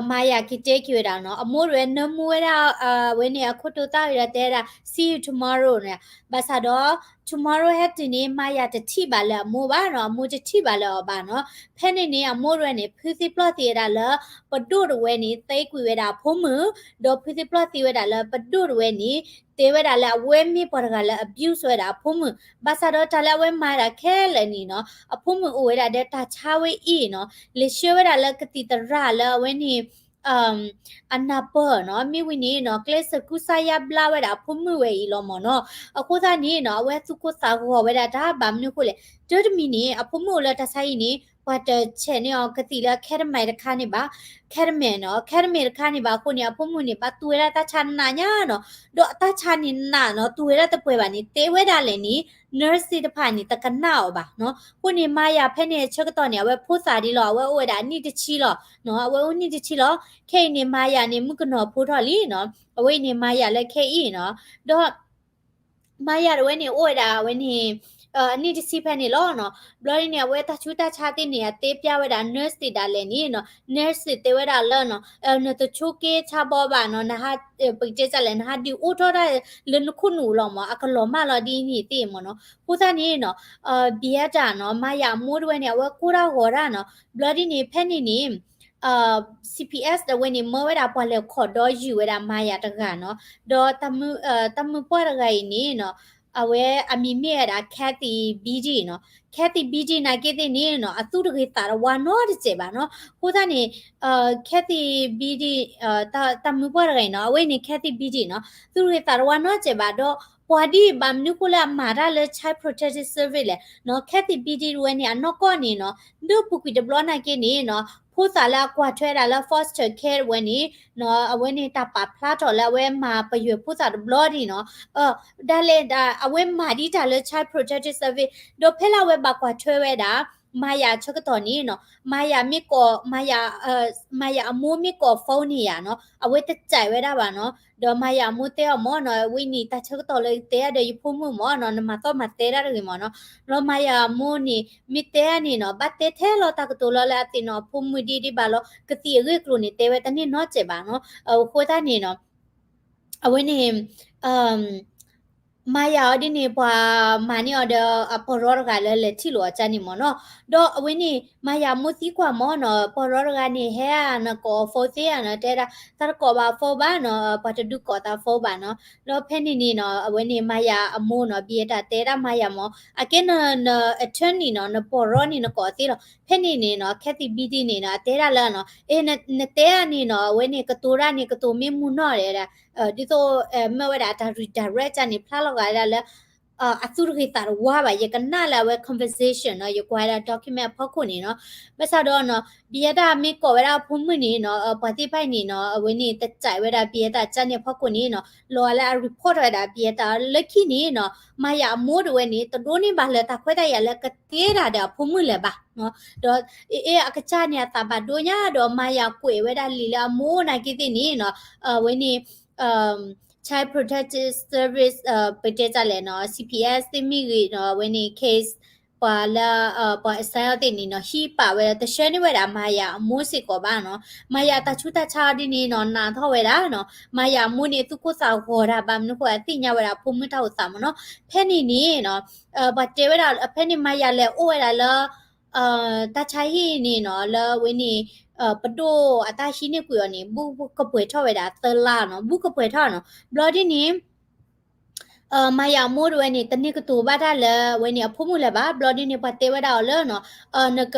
မၤယၤက့ၤတဲက့ၤဝဲဒၣ်နီၤ အမိၢ်တဝဲနၢမူဝဲဒၣ် ဝဲန့ၣ်အခိၣ်တိသၣ်ဝံၤဒီးတဲဝဲဒၣ် see you tomorrow န့ၣ် ဘၣ်ဆၣ်ဒီး tomorrow ဟဲတုၤန့ၣ် မၤယၤတထံၣ်ဘၣ်လၢအမိၢ်ဘၣ်နီၤ, အမိၢ်တထံၣ်ဘၣ်လၢအီၤဘၣ်နီၤ. ဖဲန့ၣ်န့ၣ် အမိၢ်တဝဲန့ၣ် ဖုသံပျီၢ်သံဝဲဒၣ်လၢ ပဒိၣ်တဝဲန့ၣ် သ့ကွံာ်ဝဲဒၣ်အဖိမုၣ်, ဒီးဖုသံပျီၢ်သံဝဲဒၣ်လၢပဒိၣ်တဝဲန့ၣ် တဲဝဲဒၣ်လၢအဝဲမ့ၢ်ပှၤတဂၤလၢ abuse ဝဲဒၣ်အဖိမုၣ်, ဘၣ်ဆၣ်ဒီးတၢ်လၢအဝဲမၤဒၣ်ခဲလၢာ်န့ၣ်နီၤ, အဖိမုၣ်အိၣ်ဝဲဒၣ်ဒီးတၢ်ဆါဝဲအံၤနီၤ, လဲၤဆှၢဝဲဒၣ်လၢကသံၣ်သရၣ်လၢအဝဲန့ၣ် အနၢ်ပၢၢ်နီၤ, မ့ၢ်ဝံၤန့ၣ်နီၤ ကျဲးစၢးကူစါယါဘျါဝဲဒၣ်အဖိမုၣ်ဝဲအံၤလီၤမ့ၢ်နီၤ. အဃိသတးန့ၣ်နီၤ အဝဲသူၣ်ကိၢ်သးဂီၤဝဲဒၣ်တၢ်ဘၣ်မနုၤအဃိလဲၣ်, တၢ်တမံၤန့ၣ် အဖိမုၣ်အိၣ်လၢတၢ်ဆါအံၤန့ၣ် ပှၤတဆဲးန့ၢ်အီၤကသံၣ်လၢ ketamine တခါန့ၣ်ဘၣ်, ketamine နီၤ, ketamine တခါန့ၣ်ဘၣ်အဃိန့ၣ် အဖိမုၣ်န့ၣ် ဘၣ်သူၣ်ဝဲဒၣ်တၢ်ဆါနးညါနီၤ, ဒီးအတၢ်ဆါန့ၣ်နးနီၤ, သူၣ်ဝဲဒၣ်တပှဲၤဘၣ်န့ၣ် တဲဝဲဒၣ်လဲၣ်န့ၣ် nurse သ့ၣ်တဖၣ်န့ၣ် တကနၣ်အီၤဘၣ်နီၤ. အဃိန့ၣ် မၤယၤဖဲန့ၣ်အဆၢကတီၢ်န့ၣ် အဝဲဖိသၣ်ဒ်လီၤ, အဝဲအိၣ်ဝဲဒၣ်အနံၣ်တဆံလီၤနီၤ, အဝဲအိၣ်နံၣ်တဆံလီၤ. ခဲအံၤန့ၣ် မၤယၤန့ၣ် မုၣ်ကနီၤဖိထီၣ်လံနီၤ, အဝဲအံၤန့ၣ် မၤယၤလၢခဲအံၤနီၤ, ဒီး မၤယၤတဝဲန့ၣ် အိၣ်ဝဲဒၣ်အဝဲန့ၣ် အနံၣ်တဆံဖဲန့ၣ်လီၤနီၤ. ဘျီဒ်န့ၣ် အဝဲတၢ်ဆူးတၢ်ဆါသ့ၣ်န့ၣ် အတဲပျၢ်ဝဲဒၣ် nurse သ့ၣ်ဒၣ်လဲာ်န့ၣ်နီၤ, nurse သ့ၣ်တဲဝဲဒၣ်လၢနီၤ, နတဆိက့ဆါဘီဘၣ်နီၤ, နဟး ပကတဲဒ်လဲၣ် နဟးဒုးအိၣ်ထီၣ်တၢ်လၢနခိၣ်နူာ်လီၤမ့ၢ်, အကလီၤမၢ်လီၤဒ်န့ၣ်သ့ၣ်မ့ၢ်နီၤ. အဃိသတးန့ၣ်နီၤ ဘံယဲတၢ်နီၤ, မၤယၤအမိၢ်တဝဲန့ၣ် အဝဲကိၢ်တၢ်ဂီၤတၢ်နီၤ. ဘျီဒ်န့ၣ် ဖဲန့ၣ်န့ၣ် CPS တဝဲန့ၣ် မၢဝဲဒၣ်ပှၤလဲၤခိးဒီးယုၢ်ဝဲဒၣ်မၤယၤတဂၤနီၤ, ဒီးတၢ်မုၣ်ပှၢ်တဂၤအံၤန့ၣ်နီၤ, အဝဲအမံၤမ့ၢ်ဝဲဒၣ် Kathy Beattie နီၤ. Kathy Beattie နာ်က့သ့ၣ်န့ၣ်နီၤ အသူၣ်တဂ့ၤသးတဝါနီတစဲးဘၣ်နီၤ. အဃိသတးန့ၣ် Kathy Beattie တၢ်မုၣ်ပှၢ်တဂၤအံၤနီၤ, အဝဲန့ၣ် Kathy Beattie နီၤ, သူၣ်တဂ့ၤသးတဝါနီတစဲးဘၣ်ဒီး ပှၤဒ်အံၤဘၣ်မနုၤဃိလၢအမၤတၢ်လၢ Child Protective Service လဲၣ်နီၤ. Kathy Beattie တဝဲန့ၣ် အနီၢ်ကီၢ်န့ၣ်နီၤ ဒုးပူၤကွံာ်တဘျီနာ်က့န့ၣ်နီၤ ဖိသၣ်လၢအကွၢ်ထွဲဒၣ်လၢ foster care တဝဲန့ၣ်နီၤ, အဝဲန့ၣ်တၢ်ပာ်ဖျါထီၣ်လၢအဝဲမၤပယွဲၤဖိသၣ်တဘျီဒ်နီၤ, ဒ်လဲၣ်ဒၣ် အဝဲမၤဒ်တၢ်လၢ Child Protective Service ဒီးဖဲလၢအဝဲဘၣ်ကွၢ်ထွဲဝဲဒၣ် မၤယၤအဆၢကတီၢ်န့ၣ်နီၤ, မၤယၤမ့ၢ်ကိး မၤယၤအမိၢ်မ့ၢ်ကိး phone န့ၢ်ယၤနီၤ, အဝဲတစဲးဝဲဒၣ်ဘၣ်နီၤ. ဒီးမၤယၤအမိၢ်တဲအီၤမ့ၢ်နီၤ, ဝဲန့ၣ်တၢ်ဆၢကတီၢ်လၢယတဲဒီးယဖိမုၣ်မ့ၢ်နီၤ, နမၤသီၣ်မၤသဲဒၣ်တဂ့ၤမ့ၢ်နီၤ. ဒီးမၤယၤအမိၢ်န့ၣ် မ့ၢ်တဲန့ၣ်နီၤ, ဘၣ်တဲထဲလီၤတၢ်ကတိၤလၢလၢအသ့ၣ်နီၤအဖိမုၣ်ဒ်ဒ်ဘၣ်လီၤ, ကသံၣ်အဂ့ၢ်အကျိၤန့ၣ် တဲဝဲတန့ၢ်နီတစဲးဘၣ်နီၤ. အဃိသတးန့ၣ်နီၤ အဝဲန့ၣ် မၤယၤအီၤဒ်န့ၣ် ပှၤမၤန့ၢ်အီၤဒီးအပီၢ်ရီတဂၤလၢလဲၤထံၣ်လိာ်အီၤကၢ်န့ၣ်မ့ၢ်နီၤ. ဒီးအဝဲန့ၣ် မၤယၤအမိၢ်သံကွၢ်မ့ၢ်နီၤ, ပီၢ်ရီတဂၤန့ၣ် ဟဲဧါ နကိးအ phone သ့ဧါနီၤ, တဲဒၣ် တၢ်တကိးဘၣ်အ phone ဘၣ်နီၤ, ပှၤတဒုးကိးသး phone ဘၣ်နီၤ. ဒီးဖဲန့ၣ်န့ၣ်နီၤ အဝဲန့ၣ် မၤယၤအမိၢ်နီၤ ဘံယဲတၢ်တဲဒၣ်မၤယၤမ့ၢ် အကဲန န attorney နီၤ, နပီၢ်ရီန့ၣ် နကိးသ့လီၤ. ဖဲန့ၣ်န့ၣ်နီၤ Kathy Beattie န့ၣ်နီၤ အတဲဒၣ်လၢနီၤ, အ့ နတဲဒၣ်န့ၣ်နီၤ အဝဲန့ၣ် ကတိၤတၢ်န့ၣ် ကတိၤမ့ၢ်မူနီၢ်ဒဲးဒၣ် ဒ်သိး မ့ၢ်ဝဲဒၣ်တၢ် redirect န့ၣ် ဖျါလီၤဂာ်ဒၣ်လၢ အသူၣ်တဂ့ၤသးတဝါဘၣ်, ယကနၣ်လၢအဝဲ conversation နီၤ, ယကွၢ်ဝဲဒၣ် document အဖီခိၣ်န့ၣ်နီၤ. ဘၣ်ဆၣ်ဒီးနီၤ ဘံယဲတၢ်မ့ၢ်ကိးဝဲဒၣ်အဖိမုၣ်န့ၣ်နီၤ, ပှၤသ့ၣ်တဖၣ်အံၤန့ၣ်နီၤ အဝဲန့ၣ် တစဲးဝဲဒၣ်ဘံယဲတၢ်ကၢ်န့ၣ်အဖီခိၣ်န့ၣ်နီၤ, လီၤဂာ်လၢအ report ဝဲဒၣ်ဘံယဲတၢ်လၢခံန့ၣ်နီၤ, မၤယၤအမိၢ်တဝဲန့ၣ် တဒိးန့ၢ်ဘၣ်လၢတၢ်ခွဲးတၢ်ယာ်လၢကတဲတၢ်ဒီးအဖိမုၣ်လၢၤဘၣ်နီၤ. ဒီး အ့ အကစၢ်န့ၣ် အသးဘၣ်ဒိညါဒီး မၤယၤကွဲးဝဲဒၣ်လံာ်လၢအမိၢ်နာ်က့သ့ၣ်န့ၣ်နီၤ, အဝဲန့ၣ် Child Protective Service ပတဲတၢ်လဲၣ်နီၤ, CPS သ့ၣ်မ့ၢ်ဂ့ၤနီၤ, အဝဲန့ၣ် case ပှၤလၢ ပှၤ asylum သ့ၣ်န့ၣ်နီၤ ဟံးပာ်ဝဲ တဆှၢန့ၢ်ဝဲဒၣ်မၤယၤအမိၢ်စ့ၢ်ကီးဘၣ်နီၤ. မၤယၤတၢ်ဆူးတၢ်ဆါအီၤဒ်န့ၣ်နီၤ နးထီၣ်ဝဲဒၣ်နီၤ. မၤယၤအမိၢ်န့ၣ် သူၣ်ကိၢ်သးဂီၤတၢ်ဘၣ်မနုၤဃိ အသ့ၣ်ညါဝဲဒၣ်အဖိမုၣ်တၢ်အိၣ်သးမ့ၢ်နီၤ. ဖဲန့ၣ်န့ၣ်နီၤ ပှၤတဲဝဲဒၣ် ဖဲန့ၣ်မၤယၤလဲၤအိၣ်ဝဲဒၣ်လၢ တၢ်ဆါဟံၣ်န့ၣ်နီၤ လၢအဝဲန့ၣ် ပဒိၣ်အတၢ်ဟံးန့ၢ်ကွံာ်အီၤန့ၣ် ဘူးကပှဲၤထီၣ်ဝဲဒၣ်သၢလါနီၤ, ဘူးကပှဲၤထီၣ်နီၤ. ဘျီဒ်န့ၣ် မၤယၤအမိၢ်တဝဲန့ၣ် တန့ၢ်ကတိၤဘၣ်တၢ်လၢအဝဲန့ၣ်အဖိမုၣ်လၢၤဘၣ်. ဘျီဒ်န့ၣ် ပှၤတဲဝဲဒၣ်အီၤလၢနီၤ နက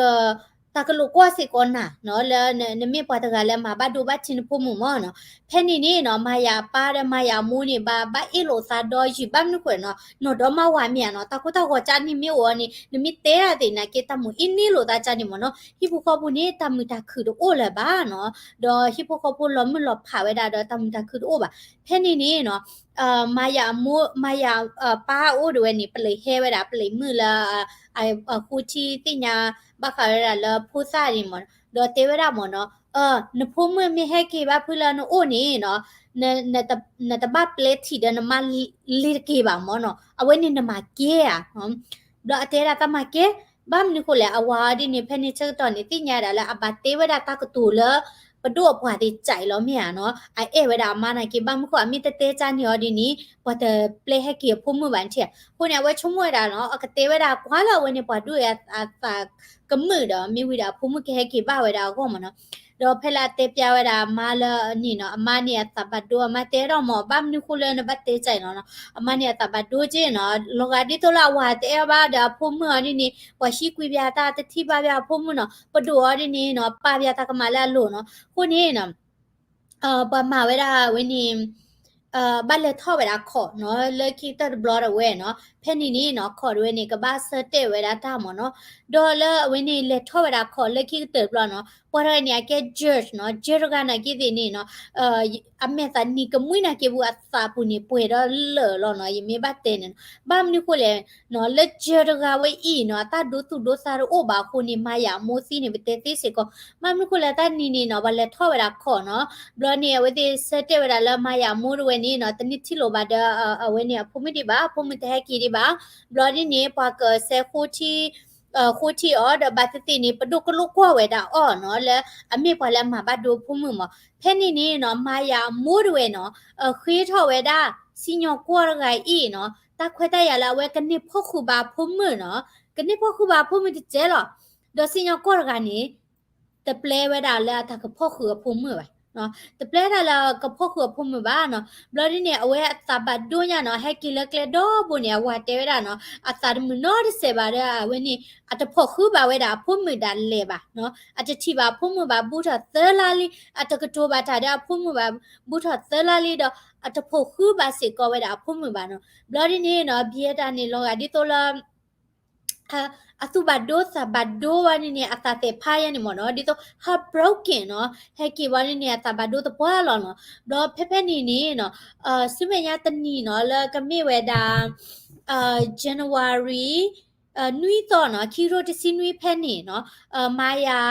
တၢ်ကလိာ်ကွၢ်စ့ၢ်ကီးနၤနီၤ လၢနမ့ၢ်ပှၤတဂၤလၢမၤဘၣ်ဒိဘၣ်ထံးနဖိမုၣ်မ့ၢ်နီၤ. ဖဲန့ၣ်န့ၣ်နီၤ မၤယၤအပၢ်ဒီးမၤယၤအမိၢ်န့ၣ် ဘၣ်ဘၣ်အ့ၣ်လိာ်သးဒီးယုၢ်ဘၣ်မနုၤဃိနီၤ နီၢ်ဒီမါဝၤမ့ၢ်ဧါနီၤ တၢ်ကိၢ်တၢ်ဂီၤကၢ်န့ၣ်မ့ၢ်အိၣ်အီၤန့ၣ် နမ့ၢ်တဲတၢ်သ့ၣ်နာ်က့ တၢ်မုာ်အ့န့ၢ်လိာ်သးကၢ်န့ၣ်မ့ၢ်နီၤ ဟံၣ်ဖိဃီဖိန့ၣ် တၢ်မုာ်တၢ်ခုၣ်တအိၣ်လၢၤဘၣ်နီၤ ဒီးဟံၣ်ဖိဃီဖိလီၤမုၢ်လီၤဖးဝဲဒၣ်ဒီးတၢ်မုာ်တၢ်ခုၣ်တအိၣ်ဘၣ်. ဖဲန့ၣ်န့ၣ်နီၤ မၤယၤအမိၢ် မၤယၤပၢ်အအိၣ်တဝဲန့ၣ် ပလံးဟဲဝဲဒၣ် ပလံးမုၢ်လၢ အဃိထံသ့ၣ်ညါဘၣ်ဃးဝဲဒၣ်လၢဖိသၣ်န့ၣ်မ့ၢ် ဒီးတဲဝဲဒၣ်မ့ၢ်နီၤ နဖိမုၣ်မ့ၢ်ဟဲက့ၤဘၣ်ဖုလၢနအိၣ်န့ၣ်နီၤ နတဘၣ်ပျဲထံၣ်ဒီးနမါလ့ၤတက့ၤဘၣ်မ့ၢ်နီၤ အဝဲန့ၣ်နမၤကဲဧါ ဒီးအတဲဒၣ်တၢ်မၤကဲ ဘၣ်မနုၤဃိလဲၣ် အဝၤအီၤဒ်န့ၣ် ဖဲန့ၣ်ဆၢကတီၢ်န့ၣ် သ့ၣ်ညါဒၣ်လၢအဘၣ်တဲဝဲဒၣ်တၢ်ကတိၤလၢ ပဒိၣ်အပှၤသ့ၣ်ကၠဲးလီၤမ့ၢ်ဧါနီၤ, အအဲၣ်ဝဲဒၣ်အမါနာ်က့ ဘၣ်မနုၤဃိ အမ့ၢ်တတဲကၢ်န့ၢ်အီၤဒ်န့ၣ် ပှၤတပျဲဟဲက့ၤအဖိမုၣ်ဘၣ်ထံၣ်ဧါ. အဃိန့ၣ် အဝဲဆိကမိၣ်ဝဲဒၣ်နီၤ အကတဲဝဲဒၣ်ကွၢ်လၢအဝဲန့ၣ် ပှၤဒိၣ်အသးကမုာ်ဒီး မ့ၢ်ဝံၤဒီးအဖိမုၣ်ကဟဲက့ၤဘၣ်ဝဲဒၣ်အဂီၢ်မ့ၢ်နီၤ. ဒီးဖဲလၢအတဲပျါဝဲဒၣ်အမါလၢန့ၣ်နီၤ အမါန့ၣ်အသးဘၣ်ဒိ အမါတဲထီၣ်မ့ၢ် ဘၣ်မနုၤဃိလၢနဘၣ်တဲကၢ်နီၤနီၤ, အမါန့ၣ်အသးဘၣ်ဒိက့နီၤ, လီၤဂာ်ဒ်သိးလၢအဝၤတအဲၣ်ဘၣ်ဒီးအဖိမုၣ်အီၤဒ်န့ၣ် ပှၤဟံးကွံာ်ပၠးတၢ် တထံၣ်ဘၣ်ပၠးအဖိမုၣ်နီၤ, ပဒိၣ်အီၤဒ်န့ၣ်နီၤ ပာ်ပၠးတၢ်ကမၣ်လၢအလိၤနီၤ. အဃိန့ၣ်နီၤ ပှၤမၤဝဲဒၣ်ဝဲန့ၣ် ဘၣ်လဲၤထီၣ်ဝဲဒၣ်ခီၣ်နီၤ လၢခံကတၢၢ်တဘျီတဝဲနီၤ, ဖဲန့ၣ်န့ၣ်နီၤ ခီၣ်တဝဲန့ၣ် ကဘၣ်ဆၢတဲာ်ဝဲဒၣ်တၢ်မ့ၢ်နီၤ, ဒီးလၢအဝဲန့ၣ် လဲၤထီၣ်ဝဲဒၣ်ခီၣ်လၢခံကတၢၢ်တဘျီနီၤ, ပှၤတဂၤန့ၣ် အကဲ judge နီၤ, judge တဂၤနာ်က့သ့ၣ်န့ၣ်နီၤ အမဲာ်သးနံၤကမှံနာ်က့ပူၤ အသးပူၤန့ၣ်ပှဲၤဒီးလၢာ်လီၤနီၤ, ယမ့ၢ်ဘၣ်တဲန့ၣ်နီၤ, ဘၣ်မနုၤဃိလဲၣ်နီၤ လၢ judge တဂၤဝဲအံၤနီၤ အတၢ်ဒိသူၣ်ဒိသးတအိၣ်ဘၣ်အဃိန့ၣ် မၤယၤအမိၢ်သံန့ၣ် ပတဲသ့စ့ၢ်ကီး, ဘၣ်မနုၤဃိလဲၣ်တၢ်နံၤန့ၣ်နီၤ ပှၤလဲၤထီၣ်ဝဲဒၣ်ခီၣ်နီၤ, ဘျီန့ၣ် အဝဲသ့ၣ်ဆၢတဲာ်ဝဲဒၣ်လၢမၤယၤအမိၢ်တဝဲန့ၣ်နီၤ တန့ၢ်ထံၣ်လိာ်ဘၣ်ဒီး အဝဲန့ၣ်အဖိမုၣ်ဒံးဘၣ်, အဖိမုၣ်တဟဲက့ၤဒံးဘၣ်, ဘျီဒ်န့ၣ် ပှၤကစဲးဃိထံ ဃိထံအီၤဒီးဘၣ်သ့ၣ်သ့ၣ်န့ၣ် ပဒိၣ်ကလိာ်ကွၢ်ဝဲဒၣ်အီၤနီၤ လၢအမ့ၢ်ပှၤလၢအမၤဘၣ်ဒိအဖိမုၣ်မး, ဖဲန့ၣ်န့ၣ်နီၤ မၤယၤအမိၢ်တဝဲနီၤ ဃ့ထီၣ်ဝဲဒၣ် စံၣ်ညီၣ်ကွီၢ်တဂၤအံၤနီၤ တၢ်ခွဲးတၢ်ယာ်လၢအဝဲကန့ၢ်ဖီၣ်ဃုာ်ဘၣ်အဖိမုၣ်နီၤ, ကန့ၢ်ဖီၣ်ဃုာ်ဘၣ်အဖိမုၣ်တစဲးလီၤ, ဒီးစံၣ်ညီၣ်ကွီၢ်တဂၤန့ၣ် တပျဲဝဲဒၣ်လၢအတၢ်ကဖီၣ်ဃုာ်အဖိမုၣ်ဘၣ် တပျဲဒၣ်လၢကဖီၣ်ဃုာ်အဖိမုၣ်ဘၣ်နီၤ, ဘျီဒ်န့ၣ် အဝဲအသးဘၣ်ဒိညါနီၤ ဟဲက့ၤလၢကျဲဒီဘိန့ၣ် အဝၤတဲဝဲဒၣ်နီၤ အသးတမုာ်နီတစဲးဘၣ်ဒီးအဝဲန့ၣ် အတဖီၣ်ဃုာ်ဘၣ်ဝဲဒၣ်အဖိမုၣ်ဒၣ်လဲာ်ဘၣ်နီၤ, အတထံၣ်ဘၣ်အဖိမုၣ်ဘၣ်ဘူးထီၣ်သၢလါလံ, အတကတိၤဘၣ်တၢ်ဒီးအဖိမုၣ်ဘၣ်ဘူးထီၣ်သၢလါလံဒီး အတဖီၣ်ဃုာ်ဘၣ်စ့ၢ်ကီးဝဲဒၣ်အဖိမုၣ်ဘၣ်နီၤ, ဘျီဒ်န့ၣ်နီၤ ဘံယဲတၢ်န့ၣ် လီၤဂာ်ဒ်သိးလၢ အသူၣ်ဘၣ်ဒိသးဘၣ်ဒိဝဲန့ၣ်န့ၣ် အသးသ့ၣ်ဖးယဲန့ၣ်မ့ၢ်နီၤ ဒ်သိး heartbroken နီၤ ဟဲက့ၤဝဲန့ၣ်န့ၣ် အသးဘၣ်ဒိသပှၢ်လီၤနီၤ, ဘျီဖဲဖဲန့ၣ်န့ၣ်နီၤ ဆူမဲာ်ညါတနံၤနီၤ လၢကမ့ၢ်ဝဲဒၣ် January နွံသီနီၤ ခံကထိတဆံနွံဖဲန့ၣ်နီၤ မၤယၤ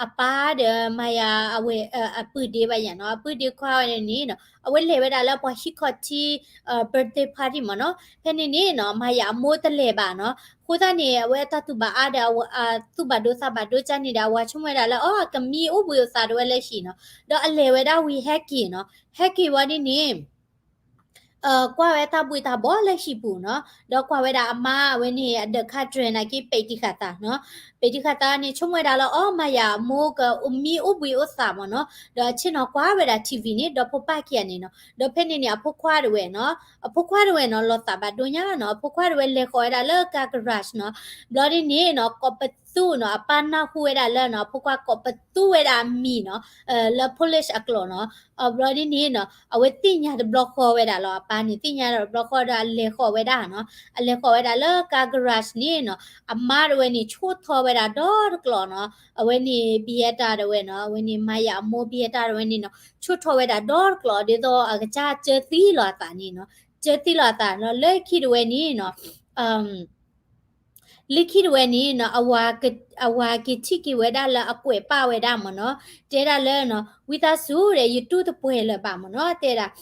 အပၢ်ဒီးမၤယၤအဝဲ အပုၢ်ဒ့ဘၣ်ယၤနီၤ အပုၢ်ဒ့ခွါဝဲန့ၣ်နီၤ အဝဲလဲၤဝဲဒၣ်လၢပှၤဟံးခီၣ်ထံ birthday party မ့ၢ်နီၤ ဖဲန့ၣ်န့ၣ်နီၤ မၤယၤအမိၢ်တလဲၤဘၣ်နီၤ အဃိသတးန့ၣ် အဝဲအတၢ်သူၣ်ဘၣ်အါဒီး သူၣ်ဘၣ်ဒိသးဘၣ်ဒိကၢ်န့ၣ်ဒီး အဝၤဆိကမိၣ်ဝဲဒၣ်လၢ အီ အကမံအိၣ်ဘှံးအိၣ်သးတဝဲလၢဟံၣ်နီၤ ဒီးအလဲၤဝဲဒၣ်ဝံၤဟဲက့ၤနီၤ ဟဲက့ၤဝဲဒ်န့ၣ် ကွၢ်ဝဲတၢ်ဘှံးတၢ်ဘှီလၢဟံၣ်ပူၤနီၤ ဒီးကွၢ်ဝဲဒၣ်အမါအဝဲန့ၣ် အဒၢးခါတြဲၤနာ်က့ ပဲာ်တံၢ်ဃာ်သးနီၤ ပဲာ်တံၢ်ဃာ်သးန့ၣ် ဆိကမိၣ်ဝဲဒၣ်လၢ အီ မၤယၤအမိၢ်ကမံအိၣ်ဘှံးအိၣ်သးမ့ၢ်နီၤ ဒီးဆ့ၣ်နီၤကွၢ်ဝဲဒၣ် ထံၣ်ဝံၤန့ၣ် ဒီးဖိပၢ်ခံဂၤန့ၣ်နီၤ ဒီးဖဲန့ၣ်န့ၣ် အဖိခွါတဝဲနီၤ အဖိခွါတဝဲနီၤ လီၤသးဘၣ်ဒိညါနီၤ အဖိခွါတဝဲလဲၤဃီၤဝဲဒၣ်လၢကါ garage နီၤ ဘျီဒ်န့ၣ်နီၤ ကိးပသူနီၤ အပၢ်နၢ်ဟူဝဲဒၣ်လၢနီၤ အဖိခွါကိးပသူဝဲဒၣ်အမံၤနီၤ လၢ police အကျိာ်နီၤ အဘျီဒ်န့ၣ်နီၤ အဝဲသ့ၣ်ညါတဘျီဃီဝဲဒၣ်လီၤ အပၢ်န့ၣ် သ့ၣ်ညါတဘျီဃီဒီးအလဲၤဃီၤဝဲဒၣ်နီၤ အလဲၤဃီၤဝဲဒၣ်လၢကါ garage န့ၣ်နီၤ အမါတဝဲန့ၣ် ဆိၣ်ထီၣ်ဝဲဒၣ်ဒီတကျိာ်နီၤ အဝဲန့ၣ် ဘံယဲတၢ်တဝဲနီၤ အဝဲန့ၣ် မၤယၤအမိၢ်ဘံယဲတၢ်တဝဲန့ၣ်နီၤ ဆိၣ်ထီၣ်ဝဲဒၣ်ဒီတကျိာ် ဒ်သိးအကစၢ်ကၢသံလီၤအသးန့ၣ်နီၤ ကၢသံလီၤအသးနီၤ လၢခံတဝဲန့ၣ်နီၤ လၢခံတဝဲန့ၣ်နီၤ အဝၤက့ၤထံၣ်က့ၤဝဲဒၣ်လၢအကွဲးပာ်ဝဲဒၣ်မ့ၢ်နီၤ တဲဒၣ်လၢနီၤ ဝံသးစူၤဒီး ယတူၢ်တပှဲၤလၢၤဘၣ်မ့ၢ်နီၤ တဲဒၣ်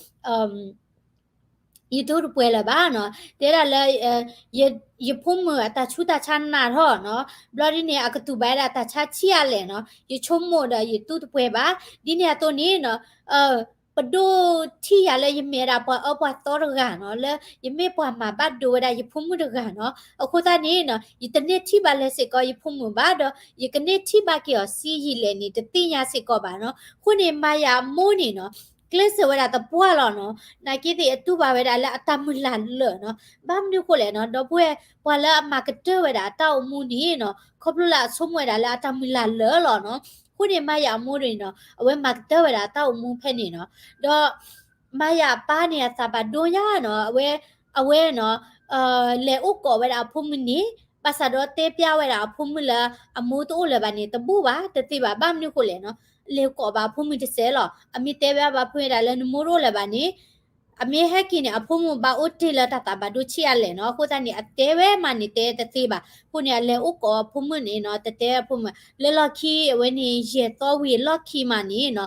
ယတူၢ်တပှဲၤလၢၤဘၣ်နီၤ တဲဒၣ်လၢ ယဖိမုၣ်အတၢ်ဆူးတၢ်ဆါနးထီၣ်နီၤ ဘျီဒ်န့ၣ် အကတူၢ်ဘၣ်ဝဲဒၣ်တၢ်ဆါဆံးအါလဲၣ်နီၤ ယဆိကမိၣ်ဒီးယတူၢ်တပှဲၤဘၣ် ဒ်န့ၣ်အသိးန့ၣ်နီၤ ပဒိၣ်ထံၣ်ယၤလၢယမ့ၢ်ဒၣ်ပှၤအၢပှၤသီတဂၤနီၤ လၢယမ့ၢ်ပှၤမၤဘၣ်ဒိဝဲဒၣ်ယဖိမုၣ်တဂၤနီၤ အဃိသတးန့ၣ်နီၤ ယတန့ၢ်ထံၣ်ဘၣ်လၢၤစ့ၢ်ကီးယဖိမုၣ်ဘၣ်ဒီး ယကန့ၢ်ထံၣ်ဘၣ်က့ၤအီၤဆံးယံာ်လဲၣ်န့ၣ် တသ့ၣ်ညါစ့ၢ်ကီးဘၣ်နီၤ အဃိန့ၣ် မၤယၤအမိၢ်န့ၣ်နီၤ ကျဲးစၢးဝဲဒၣ်သပှၢ်လီၤနီၤ နာ်က့သ့ၣ်အတူၢ်ဘၣ်ဝဲဒၣ်လၢအတၢ်မုၢ်လၢ်လၢာ်နီၤ ဘၣ်မနုၤဃိလဲၣ်နီၤ ဒီပုၢ်ဝဲၢ် ပှၤလၢအမၤကတၢၢ်ဝဲဒၣ်အတၢ်အိၣ်မူန့ၣ်နီၤ ခီဖျိလၢအဆိကမိၣ်ဝဲဒၣ်လၢအတၢ်မုၢ်လၢ်လၢာ်လီၤနီၤ အဃိန့ၣ် မၤယၤအမိၢ်န့ၣ်နီၤ အဝဲမၤကတၢၢ်ဝဲဒၣ်အတၢ်အိၣ်မူဖဲန့ၣ်နီၤ ဒီး မၤယၤအပၢ်န့ၣ် အသးဘၣ်ဒိညါနီၤ အဝဲ အဝဲနီၤ လဲၤအိၣ်ကိးဝဲဒၣ်အဖိမုၣ်န့ၣ် ဘၣ်ဆၣ်ဒီးတဲပျါဝဲဒၣ်အဖိမုၣ်လၢ အမိၢ်တအိၣ်လၢၤဘၣ်န့ၣ် တဘူၣ်ဘၣ် တသ့ဘၣ် ဘၣ်မနုၤဃိလဲၣ်နီၤ လဲၤကိးဘၣ်အဖိမုၣ်တစဲးလီၤ အမ့ၢ်တဲဝဲဘၣ်ဖုဝဲဒၣ်လၢနမိၢ်တအိၣ်လၢၤဘၣ်န့ၣ် အမ့ၢ်ဟဲက့ၤန့ၣ် အဖိမုၣ်ဘၣ်အိၣ်တ့ၢ်လၢတၢ်သးဘၣ်ဒိဆံးအါလဲၣ်နီၤ အဃိသတးန့ၣ် အတဲဝဲမးန့ၣ်တဲတသ့ဘၣ် အဃိန့ၣ် အလဲၤအိၣ်ကိးအဖိမုၣ်န့ၣ်နီၤ တတဲအဖိမုၣ် လၢလီၢ်ခံအဝဲန့ၣ် ယဲၢ်သီဝံၤအလီၢ်ခံမးန့ၣ်နီၤ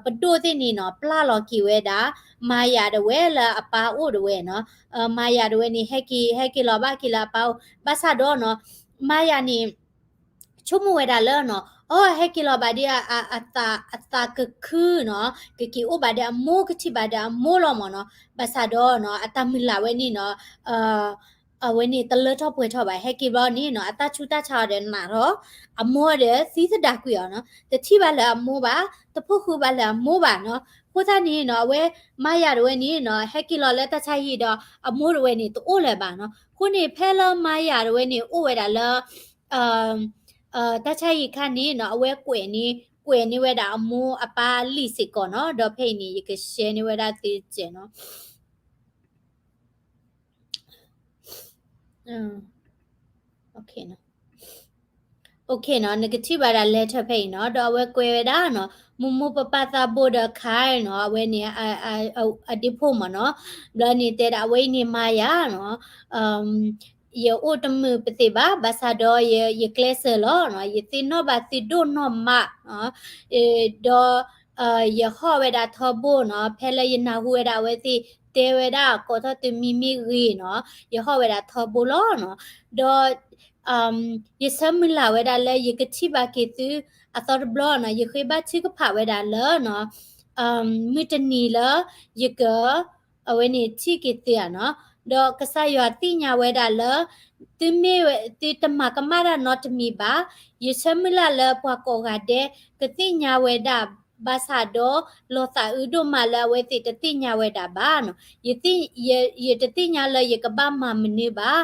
ပဒိၣ်သ့ၣ်န့ၣ်နီၤ ပျၢ်လီၤက့ၤဝဲဒၣ် မၤယၤတဝဲလၢအပၢ်အိၣ်တဝဲနီၤ မၤယၤတဝဲန့ၣ် ဟဲက့ၤ ဟဲက့ၤလီၤဘၣ်က့ၤလၢအပၢ်အိၣ် ဘၣ်ဆၣ်ဒီးနီၤ မၤယၤန့ၣ် ဆိကမိၣ်ဝဲဒၣ်လၢနီၤ အီ ဟဲက့ၤလီၤဘၣ်ဒီး အသးကခုနီၤ, ကက့ၤအိၣ်ဘၣ်ဒီးအမိၢ် ကထံၣ်ဘၣ်ဒီးအမိၢ်လီၤမၢ်နီၤ. ဘၣ်ဆၣ်ဒီးနီၤ အတၢ်မုၢ်လၢ်ဝဲန့ၣ်နီၤ အဝဲန့ၣ်တလၢထီၣ်ပှဲၤထီၣ်ဘၣ်. ဟဲက့ၤဘျီန့ၣ်နီၤ အတၢ်ဆူးတၢ်ဆါအီၤဒီးနးထီၣ်, အမိၢ်ဒီးသံသဒၣ်ကွံာ်အီၤနီၤ. တထံၣ်ဘၣ်လၢအမိၢ်ဘၣ်, တဖိၣ်ဃုဘၣ်လၢအမိၢ်ဘၣ်နီၤ. အဃိသတးန့ၣ်နီၤ အဝဲ မါယၤတဝဲန့ၣ်နီၤ ဟဲက့ၤလီၤလၢတၢ်ဆါဟံၣ်ဒီး အမိၢ်တဝဲန့ၣ် တအိၣ်လၢၤဘၣ်နီၤ. အဃိန့ၣ် ဖဲလၢမါယၤတဝဲန့ၣ် အိၣ်ဝဲဒၣ်လၢ တၢ်ဆါဟံၣ်ခါန့ၣ်နီၤ အဝဲကွဲးန့ၢ် ကွဲးန့ၢ်ဝဲဒၣ်အမိၢ်အပၢ်လံာ်စ့ၢ်ကီးနီၤ. ဒီးဖဲအံၤန့ၣ် ယက share န့ၢ်ဝဲဒၣ်သုစဲးနီၤ. OK နီၤ, နကထံၣ်ဘၣ်ဒၣ် letter ဖဲအံၤနီၤ. ဒီးအဝဲကွဲးဝဲဒၣ်နီၤ မိၢ်မိၢ်ပၢ်ပၢ်သးဘိဒီး ခါနီၤ အဝဲန့ၣ် အဒ့ဖိမၢ်နီၤ. ဘျီန့ၣ်တဲဒၣ် အဝဲအံၤန့ၣ် မါယၤနီၤ ယအိၣ်တမုာ်ပသ့ၣ်ဘၣ်, ဘၣ်ဆၣ်ဒီးယကျဲးစၢးလီၤနီၤ. ယသ့ၣ်နီၣ်ဘၣ်သုဒိၣ်နီၢ်မးနီၤ, ဒီး ယဟီၣ်ဝဲဒၣ်ထီဘိနီၤ. ဖဲလၢယနၢ်ဟူဝဲဒၣ်အဝဲသ့ၣ်တဲဝဲဒၣ်ကိးထီၣ်သုမံၤမ့ၢ်ဂ့ၤနီၤ, ယဟီၣ်ဝဲဒၣ်ထီဘိလီၤနီၤ. ဒီး ယဆၢမုၢ်လၢ်ဝဲဒၣ်လၢယကထံၣ်ဘၣ်က့ၤသုအသီတဘျီနီၤ. ယဃ့ဘါထုကဖၣ်ဝဲဒၣ်လၢ မုၢ်တနံၤလၢယက အဝဲန့ၣ်ထံၣ်က့ၤသုဧါနီၤ. ဒီးကစၢ်ယွၤသ့ၣ်ညါဝဲဒၣ်လၢ သုမ့ၢ်ဝဲ သုတမၤကမၣ်တၢ်နီတမံၤဘၣ်. ယဆၢမုၢ်လၢ်လၢပှၤကိးဂၤဒဲး ကသ့ၣ်ညါဝဲဒၣ်, ဘၣ်ဆၣ်ဒီးလီၤသးအုးဒိၣ်မးလၢအဝဲသ့ၣ်တသ့ၣ်ညါဝဲဒၣ်ဘၣ်နီၤ. ယတသ့ၣ်ညါလၢယကဘၣ်မၤမနုၤဘၣ်.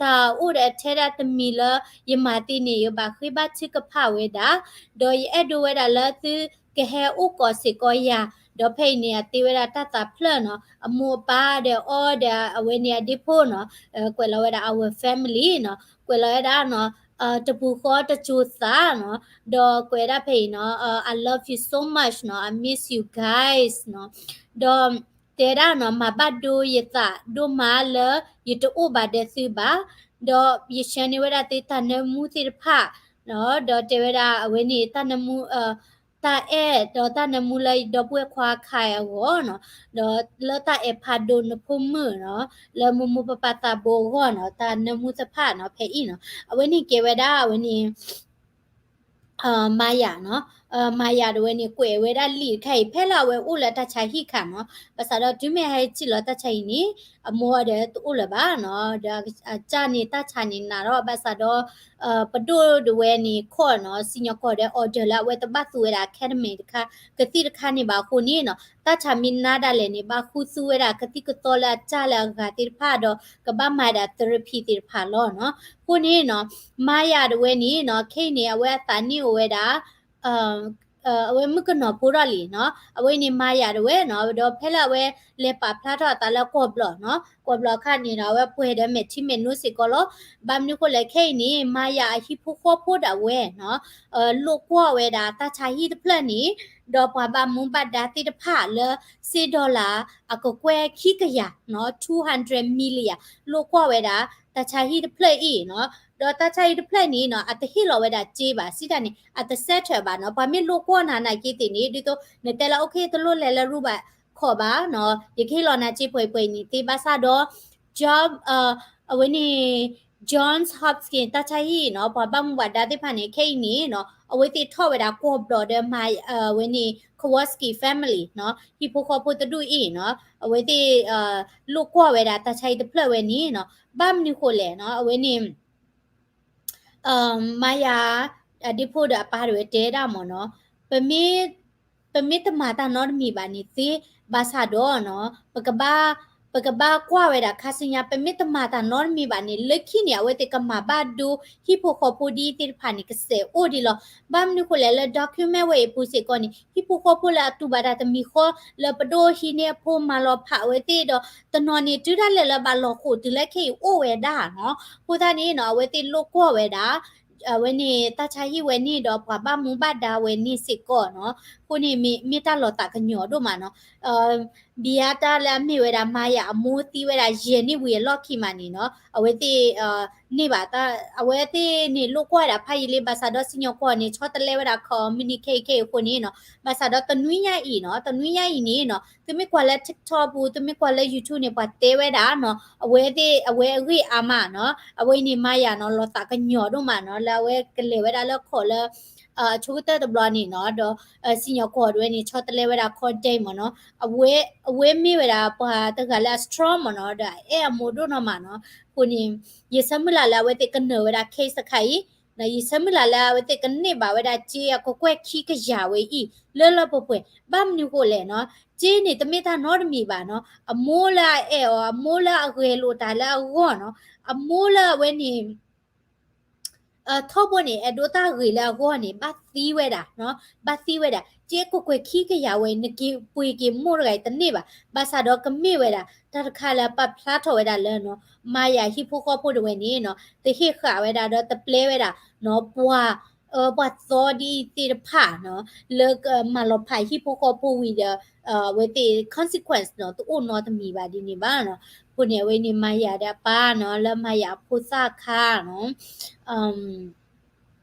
တၢ်အိၣ်ဒီးအထဲဒၣ်တမံၤလၢယမၤသ့န့ၣ် ယဘၣ်ဃ့ဘါထုကဖၣ်ဝဲဒၣ်, ဒီးယအဲၣ်ဒိးဝဲဒၣ်လၢသုကဟဲအိၣ်ကိးစ့ၢ်ကီးယၤ. ဒီးဖဲအံၤန့ၣ် အသ့ဝဲဒၣ်တၢ်သးဖျၢၣ်နီၤ, အမိၢ်အပၢ်ဒီးအီၤဒီးအဝဲန့ၣ်အဒ့ဖိနီၤ, ကွဲးလီၤဝဲဒၣ် our family နီၤ, ကွဲးလီၤဝဲဒၣ်နီၤ တပူၤဃီတစိၤသးနီၤ, ဒီးကွဲးဒၣ်ဖဲအံၤနီၤ I love you so much နီၤ, I miss you guys နီၤ, ဒီးတဲဒၣ်နီၤ မၤဘၣ်ဒိယသးဒိၣ်မးလၢယတအိၣ်ဘၣ်ဒီးသုဘၣ်, ဒီးယဆှၢန့ၢ်ဝဲဒၣ်သုတၢ်နၢမူသ့ၣ်တဖၣ်, ဒီးတဲဝဲဒၣ်အဝဲန့ၣ်တၢ်နၢမူ တၢ်အဲၣ်ဒီးတၢ်နၢမူလၢဒီပုၢ်ဝဲၢ်ခွါခါအဂီၢ်နီၤ, ဒီးလၢတၢ်အဲၣ်ဖးဒိၣ်နဖိမုၣ်နီၤ, လၢမိၢ်မိၢ်ပၢ်ပၢ်သးဘိအဂီၢ်နီၤ, တၢ်နၢမူသ့ၣ်တဖၣ်နီၤ ဖဲအံၤနီၤ, အဝဲန့ၣ်ကဲဝဲဒၣ်အဝဲန့ၣ် မါယၤနီၤ, မါယၤတဝဲန့ၣ် ကွဲးဝဲဒၣ်လံာ်တခါအံၤ ဖဲလၢအဝဲအိၣ်လၢတၢ်ဆါဟံၣ်ခါနီၤ, ဘၣ်ဆၣ်ဒီးတုၤမ့ၢ်ဟဲထံၣ်လီၤတၢ်ဆါဟံၣ်န့ၣ် အမိၢ်ဒီးတအိၣ်လၢၤဘၣ်နီၤ, ဒီးအကၢ်န့ၣ်တၢ်ဆါန့ၣ်နးထီၣ် ဘၣ်ဆၣ်ဒီး ပဒိၣ်တဝဲန့ၣ် court နီၤ, စံၣ်ညီၣ်ကွီၢ်ဒီး order လၢအဝဲတဘၣ်သူဝဲဒၣ် academy တခါ ကသံၣ်တခါန့ၣ်ဘၣ်အဃိန့ၣ်နီၤ, တၢ်ဆါမ့ၢ်နးဒၣ်လဲာ်န့ၣ် ဘၣ်ဃုသူဝဲဒၣ်ကသံၣ်ကသီလၢအကၢ်လၢအဂၤသ့ၣ်တဖၣ်ဒီး ကဘၣ်မၤဒၣ် therapy သ့ၣ်တဖၣ်လီၤနီၤ. အဃိန့ၣ်နီၤ မါယၤတဝဲန့ၣ်နီၤ ခဲအံၤန့ၣ် အဝဲအသးနံၣ်အိၣ်ဝဲဒၣ် အဝဲမုၣ်ကနီၤဖိထီၣ်လံနီၤ, အဝဲန့ၣ်မါယၤတဝဲနီၤ, ဒီးဖဲလၢအဝဲလဲၤပာ်ဖျါထီၣ်အသးလၢကီၢ်ဘျီၣ်နီၤ, ကီၢ်ဘျီၣ်အခါန့ၣ်နီၤ အဝဲပှဲၤဒီးမဲာ်ထံမဲာ်နိစ့ၢ်ကီးလီၤ. ဘၣ်မနုၤဃိလဲၣ် ခဲအံၤန့ၣ် မါယၤအဟံၣ်ဖိဃီဖိဒၣ်ဝဲနီၤ, လိာ်ကွီၢ်ဝဲဒၣ်တၢ်ဆါဟံၣ်တဖျၢၣ်န့ၣ်, ဒီးပှၤဘၣ်မူဘၣ်ဒါသ့ၣ်တဖၣ်လၢ စ့ dollar အကကွဲၢ်ခံကယၤနီၤ, two hundred million လိာ်ကွီၢ်ဝဲဒၣ် တၢ်ဆါဟံၣ်တဖျၢၣ်အံၤနီၤ, ဒီးတၢ်ဆါဟံၣ်တဖျၢၣ်န့ၣ်နီၤ အတဟ့ၣ်လီၤဝဲဒၣ်စ့ဘၣ်, စံးတၢ်န့ၣ် အတ settle ဘၣ်နီၤ, ပှၤမ့ၢ်လိာ်ကွီၢ်နၤနာ်က့သ့ၣ်န့ၣ် ဒ်သိး နတဲလၢ okay တလိၣ်လဲၤလၢရူဘၣ်ခီၣ်ဘၣ်နီၤ, ယကဟ့ၣ်လီၤနၤစ့ပှဲၤပှဲၤန့ၣ်သ့ ဘၣ်ဆၣ်ဒီး job အဝဲန့ၣ် Johns Hopkins တၢ်ဆါဟံၣ်နီၤ, ပှၤဘၣ်မူဘၣ်ဒါသ့ၣ်တဖၣ်န့ၣ် ခဲအံၤန့ၣ်နီၤ အဝဲသ့ၣ်ထီၣ်ဝဲဒၣ်ကီၢ်ဘျီၣ်ဒီးမၤ အဝဲန့ၣ် Kowalski family နီၤ, ဟံၣ်ဖိဃီဖိတဒူၣ်အံၤနီၤ, အဝဲသ့ၣ် လိာ်ကွီၢ်ဝဲဒၣ်တၢ်ဆါဟံၣ်တဖျၢၣ်ဝဲန့ၣ်နီၤ, ဘၣ်မနုၤဃိလဲၣ်နီၤ, အဝဲန့ၣ် မါယၤ အဒ့ဖိဒီးအပၢ်တဝဲတဲဒၣ်မ့ၢ်နီၤ, ပမ့ၢ် ပမ့ၢ်တမၤတၢ်နီတမံၤဘၣ်န့ၣ်သ့, ဘၣ်ဆၣ်ဒီးနီၤ ပကဘၣ် ပကဘၣ်ကွၢ်ဝဲဒၣ်ခါဆူညါ ပမ့ၢ်တမၤတၢ်နီတမံၤဘၣ်န့ၣ် လၢခံန့ၣ် အဝဲသ့ၣ်ကမၤဘၣ်ဒိ ဟံၣ်ဖိဃီဖိဒ်သ့ၣ်တဖၣ်န့ၣ် ကစဲးအိၣ်ဒံးလီၤ. ဘၣ်မနုၤဃိလဲၣ် လၢ document ဝဲအံၤအပူၤစ့ၢ်ကီးန့ၣ် ဟံၣ်ဖိဃီဖိလၢအတူၢ်ဘၣ်တၢ်တမံၤဃီ လၢပဒိၣ်ဟံးန့ၢ်အဖိမၤလီၤဖးဝဲသ့ၣ်ဒီး တနီၤန့ၣ် တုၤဒၣ်လဲာ်လၢဘၣ်လီၤဃိာ်တုၤလၢခဲအံၤအိၣ်ဝဲဒၣ်နီၤ. အဃိသတးန့ၣ်နီၤ အဝဲသ့ၣ်လိာ်ကွီၢ်ဝဲဒၣ် အဝဲန့ၣ် တၢ်ဆါဟံၣ်ဝဲန့ၣ်ဒီး ပှၤဘၣ်မူဘၣ်ဒါဝဲန့ၣ်စ့ၢ်ကီးနီၤ. အဃိန့ၣ် မ့ၢ် မ့ၢ်တၢ်လီၤသးကညီၤဒိၣ်မးနီၤ. ဘံယါတၢ်လၢအမ့ၢ်ဝဲဒၣ် မါယၤအမိၢ်သံဝဲဒၣ် ယဲၢ်နံၣ်ဝံၤအလီၢ်ခံမးန့ၣ်နီၤ အဝဲသ့ၣ် န့ၢ်ဘၣ်တၢ် အဝဲသ့ၣ်န့ၣ် လိာ်ကွီၢ်ဝဲဒၣ်ဖးယံာ်လံ ဘၣ်ဆၣ်ဒီးစံၣ်ညီၣ်ကွီၢ်န့ၣ် ဆီတလဲဝဲဒၣ် communicate ခဲအံၤအဃိန့ၣ်နီၤ. ဘၣ်ဆၣ်ဒီးတနွံညါအံၤနီၤ တနွံညါအံၤန့ၣ်နီၤ သုမ့ၢ်ကွၢ်လၢ TikTok ပူၤ သုမ့ၢ်ကွၢ်လၢ YouTube န့ၣ် ပှၤတဲဝဲဒၣ်နီၤ အဝဲသ့ၣ် အဝဲအဂ့ၢ်အါမးနီၤ. အဝဲအံၤန့ၣ် မါယၤနီၤ လီၤသးကညီၤဒိၣ်မးနီၤ လၢအဝဲကလဲၤဝဲဒၣ်လၢခီၣ်လၢ အဆိကတၢၢ်တဘျီန့ၣ်နီၤ ဒီး စံၣ်ညီၣ်ကွီၢ်ဒၣ်ဝဲန့ၣ် ဆီတလဲဝဲဒၣ် Cordae မ့ၢ်နီၤ, အဝဲ အဝဲမ့ၢ်ဝဲဒၣ်ပှၤတဂၤလၢအ strong မ့ၢ်နီၤ, ဒီးအအဲၣ်အမိၢ်ဒိၣ်နီၢ်မးနီၤ. အဃိန့ၣ် ယဆၢမုၢ်လၢ်လၢအဝဲသ့ၣ်ကနၢၤဝဲဒၣ် case တခါအံၤ, ယဆၢမုၢ်လၢ်လၢအဝဲသ့ၣ်ကန့ၢ်ဘၣ်ဝဲဒၣ်စ့အကကွဲၢ်ခံကယၤဝဲအံၤ လၢလၢပှဲၤပှဲၤ, ဘၣ်မနုၤဃိလဲၣ်နီၤ, စ့န့ၣ်တမ့ၢ်တၢ်နီတမံၤဘၣ်နီၤ, အမိၢ်လၢအအဲၣ်အီၤ, အမိၢ်လၢအဂဲၤလိာ်တၢ်လၢအဂီၢ်နီၤ, အမိၢ်လၢအဝဲန့ၣ် ထီဘိန့ၣ် အဲၣ်ဒိးတၢ်ဂ့ၤလၢအဂီၢ်န့ၣ် ဘၣ်သံဝဲဒၣ်, ဘၣ်သံဝဲဒၣ်, စ့ကကွဲၢ်ခံကယၤဝဲ နက့ၤပှ့ၤက့ၤမိၢ်တဂၤအံၤတန့ၢ်ဘၣ်, ဘၣ်ဆၣ်ဒီးကမ့ၢ်ဝဲဒၣ် တၢ်တခါလၢပာ်ဖျါထီၣ်ဝဲဒၣ်လၢနီၤ မၤယၤဟံၣ်ဖိဃီဖိတဝဲန့ၣ်နီၤ တဟ့ၣ်ဃာ်ဝဲဒၣ်ဒီးတပျဲဝဲဒၣ်နီၤ ပှၤ ပှၤသီဒ်သ့ၣ်တဖၣ်နီၤ လၢကမၤလီၤဖးဟံၣ်ဖိဃီဖိဝံၤဒီး အဝဲသ့ၣ် consequence နီၤ တအိၣ်နီတမံၤဘၣ်ဒ်န့ၣ်ဘၣ်နီၤ. အဃိန့ၣ် အဝဲန့ၣ်မၤယၤဒီးအပၢ်နီၤ လၢမၤယၤအဖိသၣ်ခါနီၤ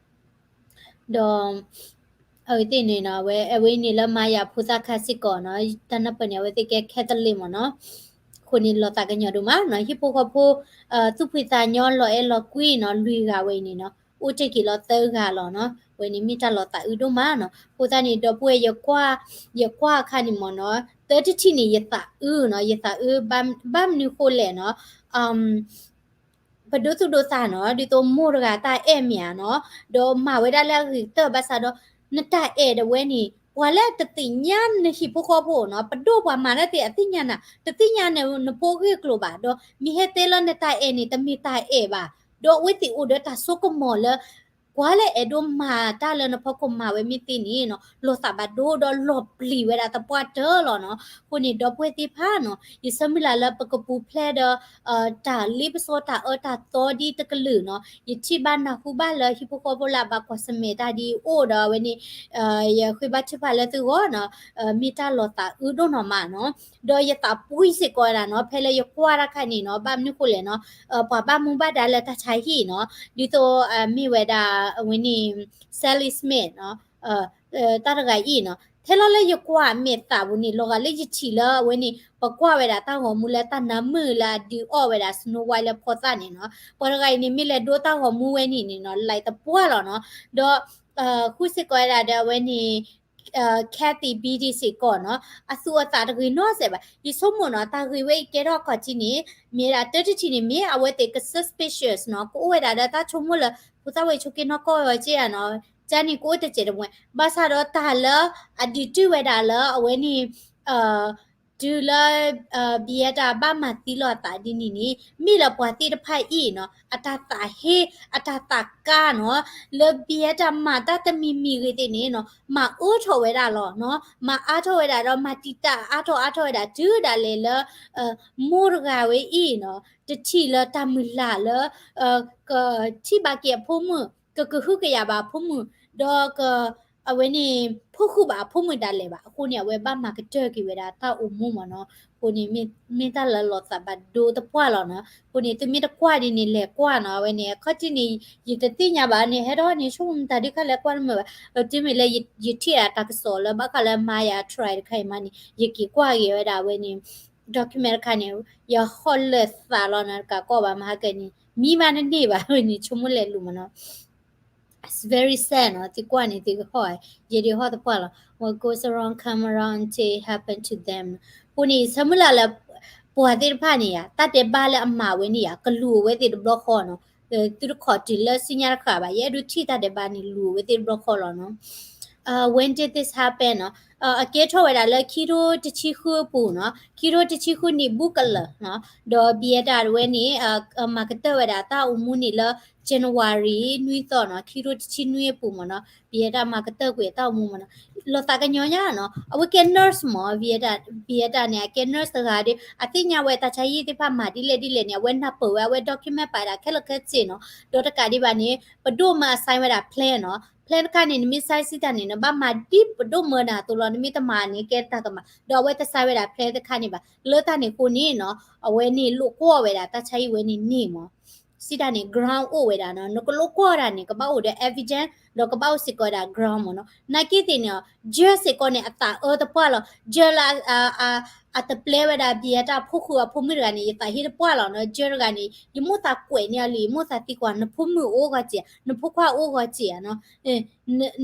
ဒီး အဝဲသ့ၣ်န့ၣ်နီၤ အဝဲ အဝဲန့ၣ်လၢမၤယၤဖိသၣ်ခါစ့ၢ်ကီးနီၤ တၢ်နၢ်ပၢၢ်န့ၣ် အဝဲသ့ၣ်ကဲ Catholic မ့ၢ်နီၤ. အဃိန့ၣ်လီၤသးကညီၤဒိၣ်မးနီၤ ဟံၣ်ဖိဃီဖိ သူၣ်ဖှံသးညီလီၤအဲၣ်လီၤကွံနီၤ လွံၢ်ဂၤဝဲအံၤန့ၣ်နီၤ အိၣ်တ့ၢ်က့ၤလီၤသၢဂၤလီၤနီၤ. အဝဲန့ၣ်မ့ၢ်တၢ်လီၤသးအုးဒိၣ်မးနီၤ. အဃိသတးန့ၣ် ဒီပုၢ်ဝဲၢ် ယကွၢ် ယကွၢ်အခါန့ၣ်မ့ၢ်နီၤ သၢတထံၣ်န့ၣ် ယသးအုးနီၤ ယသးအုး ဘၣ်မနုၤဃိလဲၣ်နီၤ ပဒိသူၣ်ဒိသးနီၤ ဒ်သိးမိၢ်တဂၤတၢ်အဲၣ်မ့ၢ်ဧါနီၤ ဒီးမၤဝဲဒၣ်လၢအဂ့ၤကတၢၢ်ဘၣ်ဆၣ်ဒီး နတၢ်အဲၣ်ဒၣ်ဝဲန့ၣ် ပှၤလၢတသ့ၣ်ညါနဟံၣ်ဖိဃီဖိနီၤ ပဒိၣ်ပှၤမၤတၢ်သ့ၣ်အသ့ၣ်ညါနၤ တသ့ၣ်ညါနဖိဂ့ၢ်ကျိၤဘၣ် ဒီးမ့ၢ်ဟဲတဲလၢနတၢ်အဲၣ်န့ၣ် တမ့ၢ်တၢ်အဲၣ်ဘၣ် ဒီးအဝဲသ့ၣ်အိၣ်ဒီးတၢ်စိကမီၤလၢ ကွၢ်လၢအဲၣ်ဒိးမၤတၢ်လၢနဖီခိၣ်မၤဝဲမ့ၢ်သ့န့ၣ်နီၤ လီၤသးဘၣ်ဒိဒီးလီၤပျံၤဝဲဒၣ်သပှၢ်တၢၢ်လီၤနီၤ. အဃိန့ၣ် ဒီပုၢ်ဝဲၢ်သ့ၣ်တဖၣ်နီၤ ယဆၢမုၢ်လၢ်လၢပကပူၤဖျဲးဒီး တၢ်လ့ပစီတၢ်အၢတၢ်သီဒ်တကလုာ်နီၤ ယထံၣ်ဘၣ်နၢ်ဟူဘၣ်လၢ ဟံၣ်ဖိဃီဖိလၢအဘၣ်ကွၢ်ဆၢၣ်မဲာ်တၢ်ဒ်အံၤအိၣ်ဒီးအဝဲန့ၣ် ယဃ့ဘါထုကဖၣ်လၢသုဂီၢ်နီၤ မ့ၢ်တၢ်လီၤသးအုးဒိၣ်နီၢ်မးနီၤ. ဒီးယသးပှံၢ်စ့ၢ်ကီးဝဲဒၣ်နီၤ ဖဲလၢယကွၢ်တၢ်ခါန့ၣ်နီၤ ဘၣ်မနုၤဃိလဲၣ်နီၤ ပှၤဘၣ်မူဘၣ်ဒါလၢတၢ်ဆါဟံၣ်နီၤ ဒ်သိး မ့ၢ်ဝဲဒၣ် အဝဲန့ၣ် Sally Smith နီၤ တၢ်တဂၤအံၤနီၤ ထဲလီၤလၢယကွၢ်မဲာ်သးပူၤန့ၣ် လီၤဂာ်လၢယထံၣ်လၢအဝဲန့ၣ် ပကွၢ်ဝဲဒၣ်တၢ်ဂီၤမူလၢတၢ်နါမုာ်လၢအဒုးအီၣ်ဝဲဒၣ် Snow White လၢဖီသၣ်န့ၣ်နီၤ ပှၤတဂၤအံၤန့ၣ် မ့ၢ်လဲၤဒိတၢ်ဂီၤမူဝဲန့ၣ်န့ၣ်နီၤ like သပှၢ်လီၤနီၤ. ဒီး ဃုစ့ၢ်ကီးဝဲဒၣ်ဒီးအဝဲန့ၣ် Kathy Beattie စ့ၢ်ကီးနီၤ အသူၣ်အသးတဂ့ၤနီတစဲးဘၣ်. ယဆိကမိၣ်နီၤ တၢ်ဂ့ၢ်ဝဲအံၤကဲထီၣ်အခီၣ်ထံးန့ၣ် မ့ၢ်ဒၣ်တၢတထံၣ်န့ၣ် မ့ၢ်အဝဲသ့ၣ်က suspicious နီၤ ကအိၣ်ဝဲဒၣ်ဒီးတၢ်ဆိကမိၣ်လၢ ဖိသၣ်ဝဲဆိးက့နီၢ်ကီၢ်ဝဲက့ဧါနီၤ ကန့ၣ်ကအိၣ်တစဲးတမှဲၤ ဘၣ်ဆၣ်ဒီးတၢ်လၢအဒုးတုၢ်ဝဲဒၣ်လၢအဝဲန့ၣ် တုၤလၢ Beata ဘၣ်မၤသံလီၤအသးဒ်န့ၣ်န့ၣ် မ့ၢ်လၢပှၤသ့ၣ်တဖၣ်အံၤနီၤ အတၢ်သးဟ့ အတၢ်သးကါနီၤ လၢ Beata မၤတၢ်တမံၤမံၤဂ့ၤသ့ၣ်န့ၣ်နီၤ မၤအၢထီၣ်ဝဲဒၣ်လီၤနီၤ မၤအါထီၣ်ဝဲဒၣ်ဒီး မၤတံာ်တာ်အါထီၣ်အါထီၣ်ဝဲဒၣ် တုၤဒၣ်လဲာ်လၢ မိၢ်တဂၤဝဲအံၤနီၤ တထံၣ်လၢတၢ်မုၢ်လၢ်လၢ ကထံၣ်ဘၣ်က့ၤအဖိမုၣ် ကကဟုကယာ်ဘၣ်အဖိမုၣ် ဒီးက အဝဲန့ၣ် ဖိဃုာ်ဘၣ်အဖိမုၣ်ဒၣ်လဲာ်ဘၣ်. အဃိန့ၣ် အဝဲဘၣ်မၤကတၢၢ်က့ၤဝဲဒၣ်တၢ်အိၣ်မူမ့ၢ်နီၤ. အဃိန့ၣ် မ့ၢ်တၢ်လၢလီၤသးဘၣ်ဒိသပှၢ်လီၤနီၤ. အဃိန့ၣ် သုမ့ၢ်တကွၢ်ဒ်န့ၣ် လဲၤကွၢ်နီၤ. အဝဲန့ၣ် အခီၣ်ထံးန့ၣ် ယတသ့ၣ်ညါဘၣ်န့ၣ် ဟဲထီၣ်န့ၣ် ဆိကမိၣ်တၢ်ဒုးခါလဲၤကွၢ်တမုာ်ဘၣ်. တုၤမ့ၢ်လၢယထံၣ်အတၢ်ကစီၣ်လၢဘၣ်ဃးလၢ Maya tribe တခါအံၤမးန့ၣ် ယက့ၤကွၢ်က့ၤဝဲဒၣ်အဝဲန့ၣ် document တခါန့ၣ် ယဟီၣ်လၢာ်သးလီၤနီၤ တကးကီၢ်ဘၣ် မဟါကန့ၣ် မံဘၣ်တန့ၢ်ဘၣ်ဝဲန့ၣ် ဆိကမိၣ်လဲၤလူၤမ့ၢ်နီၤ. It's very sad နီၤ သုကွၢ်န့ၣ် သုကဟီၣ် ယဲဒၣ်ဟီၣ်သပှၢ်လီၤ. What goes around come around until it happen to them. အဃိန့ၣ် ဆၢမုၢ်လၢ်လၢ ပှၤသ့ၣ်တဖၣ်န့ၣ်ယါ တၢ်ဒဲးဘးလၢအမၤဝဲန့ၣ်ယါ ကလူၤအဝဲသ့ၣ်တဘျီဃီနီၤ. သုတခိးတုၤလၢစုညါတဃၣ်ဘၣ် ယအဲၣ်ဒိးထံၣ်တၢ်ဒဲးဘးန့ၣ် လူၤအဝဲသ့ၣ်တဘျီဃီလီၤနီၤ. When did this happen နီၤ. အကဲထီၣ်ဝဲဒၣ်လၢခံထိတဆံဃုအပူၤနီၤ ခံထိတဆံဃုနံၣ်ဘူးကလၢာ်နီၤ ဒီး Beata ဝဲန့ၣ် မၤကတၢၢ်ဝဲဒၣ်တၢ်အိၣ်မူန့ၣ်လၢ January နွံသီနီၤ ခံထိတဆံနွံအပူၤမ့ၢ်နီၤ Beata မၤကတၢၢ်ကွံာ်တၢ်အိၣ်မူမ့ၢ်နီၤ လီၤသးကညီၤညါနီၤ အဝဲကဲ nurse မ့ၢ် Beata Beata န့ၣ် အကဲ nurse တဂၤဒီး အသ့ၣ်ညါဝဲတၢ်ဆါဟံၣ်သ့ၣ်တဖၣ်မၤဒ်လဲၣ်ဒ်လဲၣ်န့ၣ် အဝဲနၢ်ပၢၢ်ဝဲ အဝဲ document ပာ်ဒၣ်ခဲလၢာ်ခဲဆ့နီၤ ဒီးတကးဒံးဘၣ်န့ၣ် ပဒိၣ်မၢ assign ဝဲဒၣ် plan နီၤ plan တခါန့ၣ် နမ့ၢ် sign စံးတၢ်န့ၣ် နဘၣ်မၤဒ်ပဒိၣ်မၢနၤအသိးလီၤ နမ့ၢ်တမၤန့ၣ် ကဲတၢ်ကမၣ် ဒီးအဝဲတ sign ဝဲဒၣ် plan တခါန့ၣ်ဘၣ် လၢတၢ်န့ၣ်အဃိန့ၣ်နီၤ အဝဲန့ၣ်လိာ်ကွီၢ်ဝဲဒၣ်တၢ်ဆါဟံၣ်ဝဲန့ၣ်န့ၣ်မ့ၢ် so စံးတၢ်န့ၣ် ground အိၣ်ဝဲဒၣ်နီၤ, နကလိကွၢ်တၢ်န့ၣ် ကဘၣ်အိၣ်ဒီး evidence ဒီးကဘၣ်အိၣ်စ့ၢ်ကီးဝဲဒၣ် ground မ့ၢ်နီၤ. နာ်က့သ့ၣ်န့ၣ် Joe စ့ၢ်ကီးန့ၣ် အသးအၢတပှၢ်လီၤ. Joe လၢ အတပျဲဝဲဒၣ် ဘံယၤတၢ်ဖိဃုာ်အဖိမုၣ်တဂၤန့ၣ် ယသးဟ့တပှၢ်လီၤနီၤ. Joe တဂၤန့ၣ် ယမိၢ်သးကွဲးန့ၢ်အီၤလံ, ယမိၢ်သးသံကွၢ် နဖိမုၣ်အိၣ်ဂီၤစ့ၢ်ဧါ, နဖိခွါအိၣ်ဂီၤစ့ၢ်ဧါနီ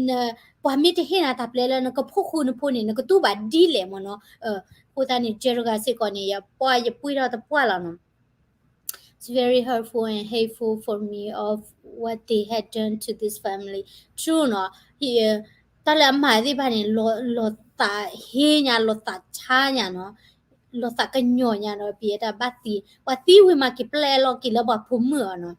ၤ. ပှၤမ့ၢ်တဟ့ၣ်နၤတၢ်ပျဲလၢနကဖိဃုာ်နဖိန့ၣ် နကတူၢ်ဘၣ်ဒ်လဲၣ်မ့ၢ်နီၤ. အဃိသတးန့ၣ် Joe တဂၤစ့ၢ်ကီးန့ၣ် ယပှၢ်ယပှံၢ်ထီၣ်တပှၢ်လီၤနီၤ. It's very hurtful and hateful for me of what they had done to this family. True နီၤ, တၢ်လၢအမၤသ့ၣ်တဖၣ်န့ၣ် လီၤသးဟ့ညါ လီၤသးဆါညါနီၤ, လီၤသးကညီၤညါနီၤ, ဘံယၤတၢ်ဘၣ်သံ, ပှၤသံဝံၤမးက့ၤပျဲလီၤက့ၤလၢပှၤဖိမုၣ်အီၤနီၤ.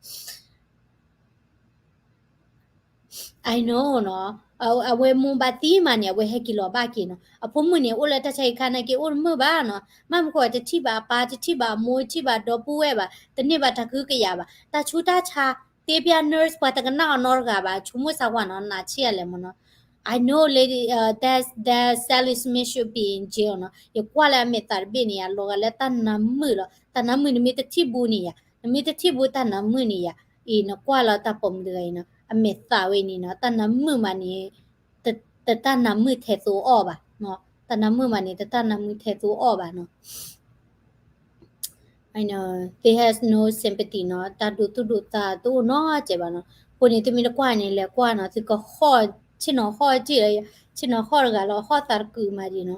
I know နီၤ, အဝဲမိၢ်ဘၣ်သံမးန့ၣ် အဝဲဟဲက့ၤလီၤဘၣ်က့ၤနီၤ. အဖိမုၣ်န့ၣ် အိၣ်လၢတၢ်ဆါဟံၣ်ခါနာ်က့ အိၣ်တမုာ်ဘၣ်နီၤ. မ့ၢ်မနုၤဃိ တထံၣ်ဘၣ်အပၢ် တထံၣ်ဘၣ်အမိၢ် တထံၣ်ဘၣ်ဒီပုၢ်ဝဲၢ်ဘၣ်, တန့ၢ်ဘၣ်တၢ်ကဟုကယာ်ဘၣ်. တၢ်ဆူးတၢ်ဆါ သ့ပျၢ် nurse ပှၤတကနၣ်အီၤနီတဂၤဘၣ်, ဆိကမိၣ်စၢ်ကွၢ်နီၤ နာ်ဆံးအလဲၣ်မ့ၢ်နီၤ. I know lady, uh, that, that Sally Smith should be in jail နီၤ. ယကွၢ်လၢအမဲာ်သးတဘ့ၣ်န့ၣ်ယါ လီၤဂာ်လၢတၢ်နါမုာ်လီၤ. တၢ်နါမုာ်နမ့ၢ်တထံၣ်ဘူးန့ၣ်ယါ, နမ့ၢ်တထံၣ်ဘူးတၢ်နါမုာ်န့ၣ်ယါ, အံၤနကွၢ်လီၤတၢ်ပိာ်မုၣ်တဂၤအံၤနီၤ, အမဲာ်သးဝဲန့ၣ်နီၤ, တၢ်နါမုာ်မးန့ၣ် တ, တတၢ်နါမုာ်ထဲသိအီၣ်ဘၣ်နီၤ, တၢ်နါမုာ်မးန့ၣ် တတၢ်နါမုာ်ထဲသိအီၣ်ဘၣ်နီၤ. They has no sympathy နီၤ, တၢ်ဒိသူၣ်ဒိသးတအိၣ်နီတစဲးဘၣ်နီၤ. အဃိန့ၣ် သုမ့ၢ်တကွၢ်န့ၣ် လဲၤကွၢ်နီၤ, သုကဟီၣ်, ဆ့ၣ်နီၤဟီၣ်က့ၢ်လၢ, ဆ့ၣ်နီၤဟီၣ်တဂၤလီၤ, ဟီၣ်သးတကုာ်မးဒံးနီ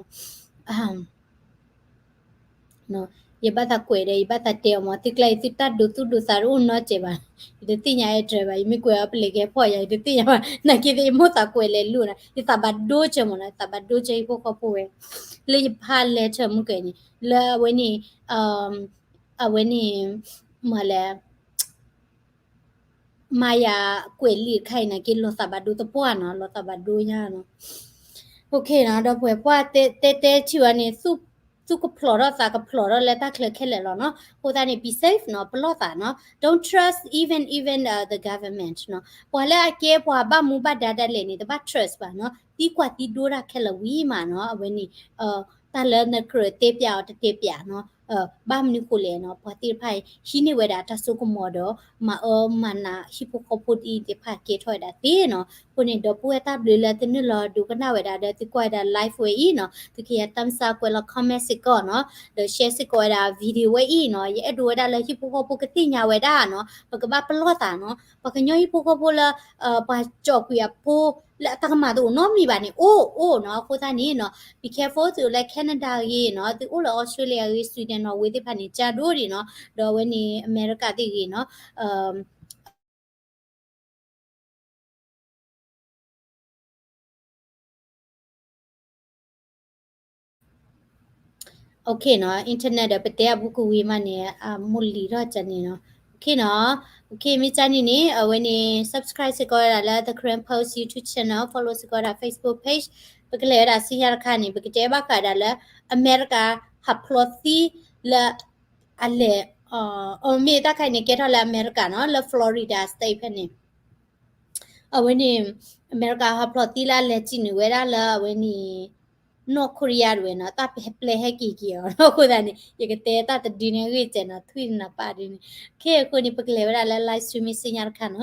ၤ. ယဘၣ်သးကွဲးဒီး ယဘၣ်သးတဲအီၤမး, သုကျါအံၤ သုတၢ်ဒိသူၣ်ဒိသးတအိၣ်နီတစဲးဘၣ်. ယတသ့ၣ်ညါ address ဘၣ်, ယမ့ၢ်ကွဲးအီၤပလဲၤကဲဖီၣ်ယၤ ယတသ့ၣ်ညါဘၣ်, နာ်က့သ့ၣ် ယမိၢ်သးကွဲးလဲၤလိာ်နီၤ, ယသးဘၣ်ဒိကၢမ့ၢ်နီၤ, ယသးဘၣ်ဒိကၢဟံၣ်ဖိဃီဖိဝဲ, လၢယဖး letter မုၢ်ကဲန့ၣ် လၢအဝဲန့ၣ်, အဝဲန့ၣ်, မၤလဲၣ် မၤယၤကွဲးလံာ်တခါအံၤနာ်က့ လီၤသးဘၣ်ဒိတပှၢ်နီၤ, လီၤသးဘၣ်ဒိညါနီၤ. နီၤ, ဒီပုၢ်ဝဲၢ်ပှၢ်တဲတဲထံၣ်ဝဲန့ၣ်, သူၣ်ကဖျိးထီၣ်သးကဖျိးထီၣ်လၢတၢ်ချၢခဲလၢာ်လီၤနီၤ. အဃိသတးန့ၣ် be safe နီၤ, ပလီၢ်သးနီၤ, don't trust even, even, uh, the government နီၤ. ပှၤလၢအကဲပှၤဘၣ်မူဘၣ်ဒါဒၣ်လဲာ်န့ၣ် တဘၣ် trust ဘၣ်နီၤ, သံကွၢ်သံဒိတၢ်ခဲလၢာ်ဝံၤမးနီၤ, အဝဲန့ၣ် တၢ်လၢနကြၢးတဲပျးအီၤတတဲပျးနီၤ. ဘၣ်မနုၤဃိလဲၣ်နီၤ, ပှၤသ့ၣ်တဖၣ်အံၤ ဟံးန့ၢ်ဝဲဒၣ်တၢ်စိကမီၤဒီး မၤအၢမၤနးဟံၣ်ဖိဃီဖိဒ်အံၤသ့ၣ်တဖၣ်ကဲထီၣ်ဝဲဒၣ်သ့နီၤ. အဃိန့ၣ် ဒီပုၢ်ဝဲၢ်တၢ်ဘျုးလၢသုနုာ်လီၤဒိကနၣ်ဝဲဒၣ်ဒီးသုကွၢ်ဝဲဒၣ် live ဝဲအံၤနီၤ, သုကယၤ thumbs up ကွဲးလီၤ comment စ့ၢ်ကီးနီၤ, ဒီး share စ့ၢ်ကီးဝဲဒၣ် video ဝဲအံၤနီၤ. ယအဲၣ်ဒိးဝဲဒၣ်လၢဟံၣ်ဖိဃီဖိကသ့ၣ်ညါဝဲဒၣ်နီၤ, ပကဘၣ်ပလီၢ်သးနီၤ. ပှၤကညီဟံၣ်ဖိဃီဖိလၢ ပှၤကၠီၣ်ကွံာ်အဖိ လၢအတၢ်ကမၣ်တအိၣ်နီတမံၤဘၣ်န့ၣ် အိၣ်အိၣ်နီၤ. အဃိသတးန့ၣ်နီၤ, be careful သုအိၣ်လၢ Canada ဂ့ၤနီၤ, သုအိၣ်လၢ Australia ဂ့ၤ, Sweden နီၤ, ဝ့ၢ်သ့ၣ်တဖၣ်န့ၣ် ကၢ်ဒိၣ်ဒံးနီၤ, ဒီးအဝဲန့ၣ် အမဲရကၤသ့ၣ်ဂ့ၤနီၤ, နီၤ, internet ဒီးပတဲအဘူးကဝံၤမးန့ၣ် အမိၢ်လံၤထီၣ်ကန့ၣ်နီၤ. နီၤ, မ့ၢ်ကန့ၣ်န့ၣ် အဝဲန့ၣ် subscribe စ့ၢ်ကီးဝဲဒၣ်လၢ The Karen Post YouTube channel, follow စ့ၢ်ကီးဝဲဒၣ် Facebook page, ပကလဲၤဝဲဒၣ်ဆူညါတခါန့ၣ် ပကတဲဘၣ်ဃးဒၣ်လၢ အမဲရကၤဟးဖျိးသံလၢ အလဲၤ, အမ့ၢ်တၢ်ခါအံၤန့ၣ် ကဲထီၣ်လၢအမဲရကၤနီၤ, လၢ Florida State ဖဲန့ၣ် အဝဲန့ၣ် အမဲရကၤဟးဖျိးသံလၢအလဲၤစံၣ်နုာ်ဝဲဒၣ်လၢအဝဲန့ၣ် North Korea တဝဲနီၤ, တၢ်ပျဲဟဲက့ၤက့ၤအီၤနီၤ. အဃိသတးန့ၣ် ယကတဲတၢ်တဒုန့ၣ်အဂ့ၢ်စဲးနီၤ, ထွံၣ်နပၢ်ဒုန့ၣ်. ခဲအံၤအဃိန့ၣ် ပကလဲၤဝဲဒၣ်လၢ live streaming ဆူညါတခါနီၤ.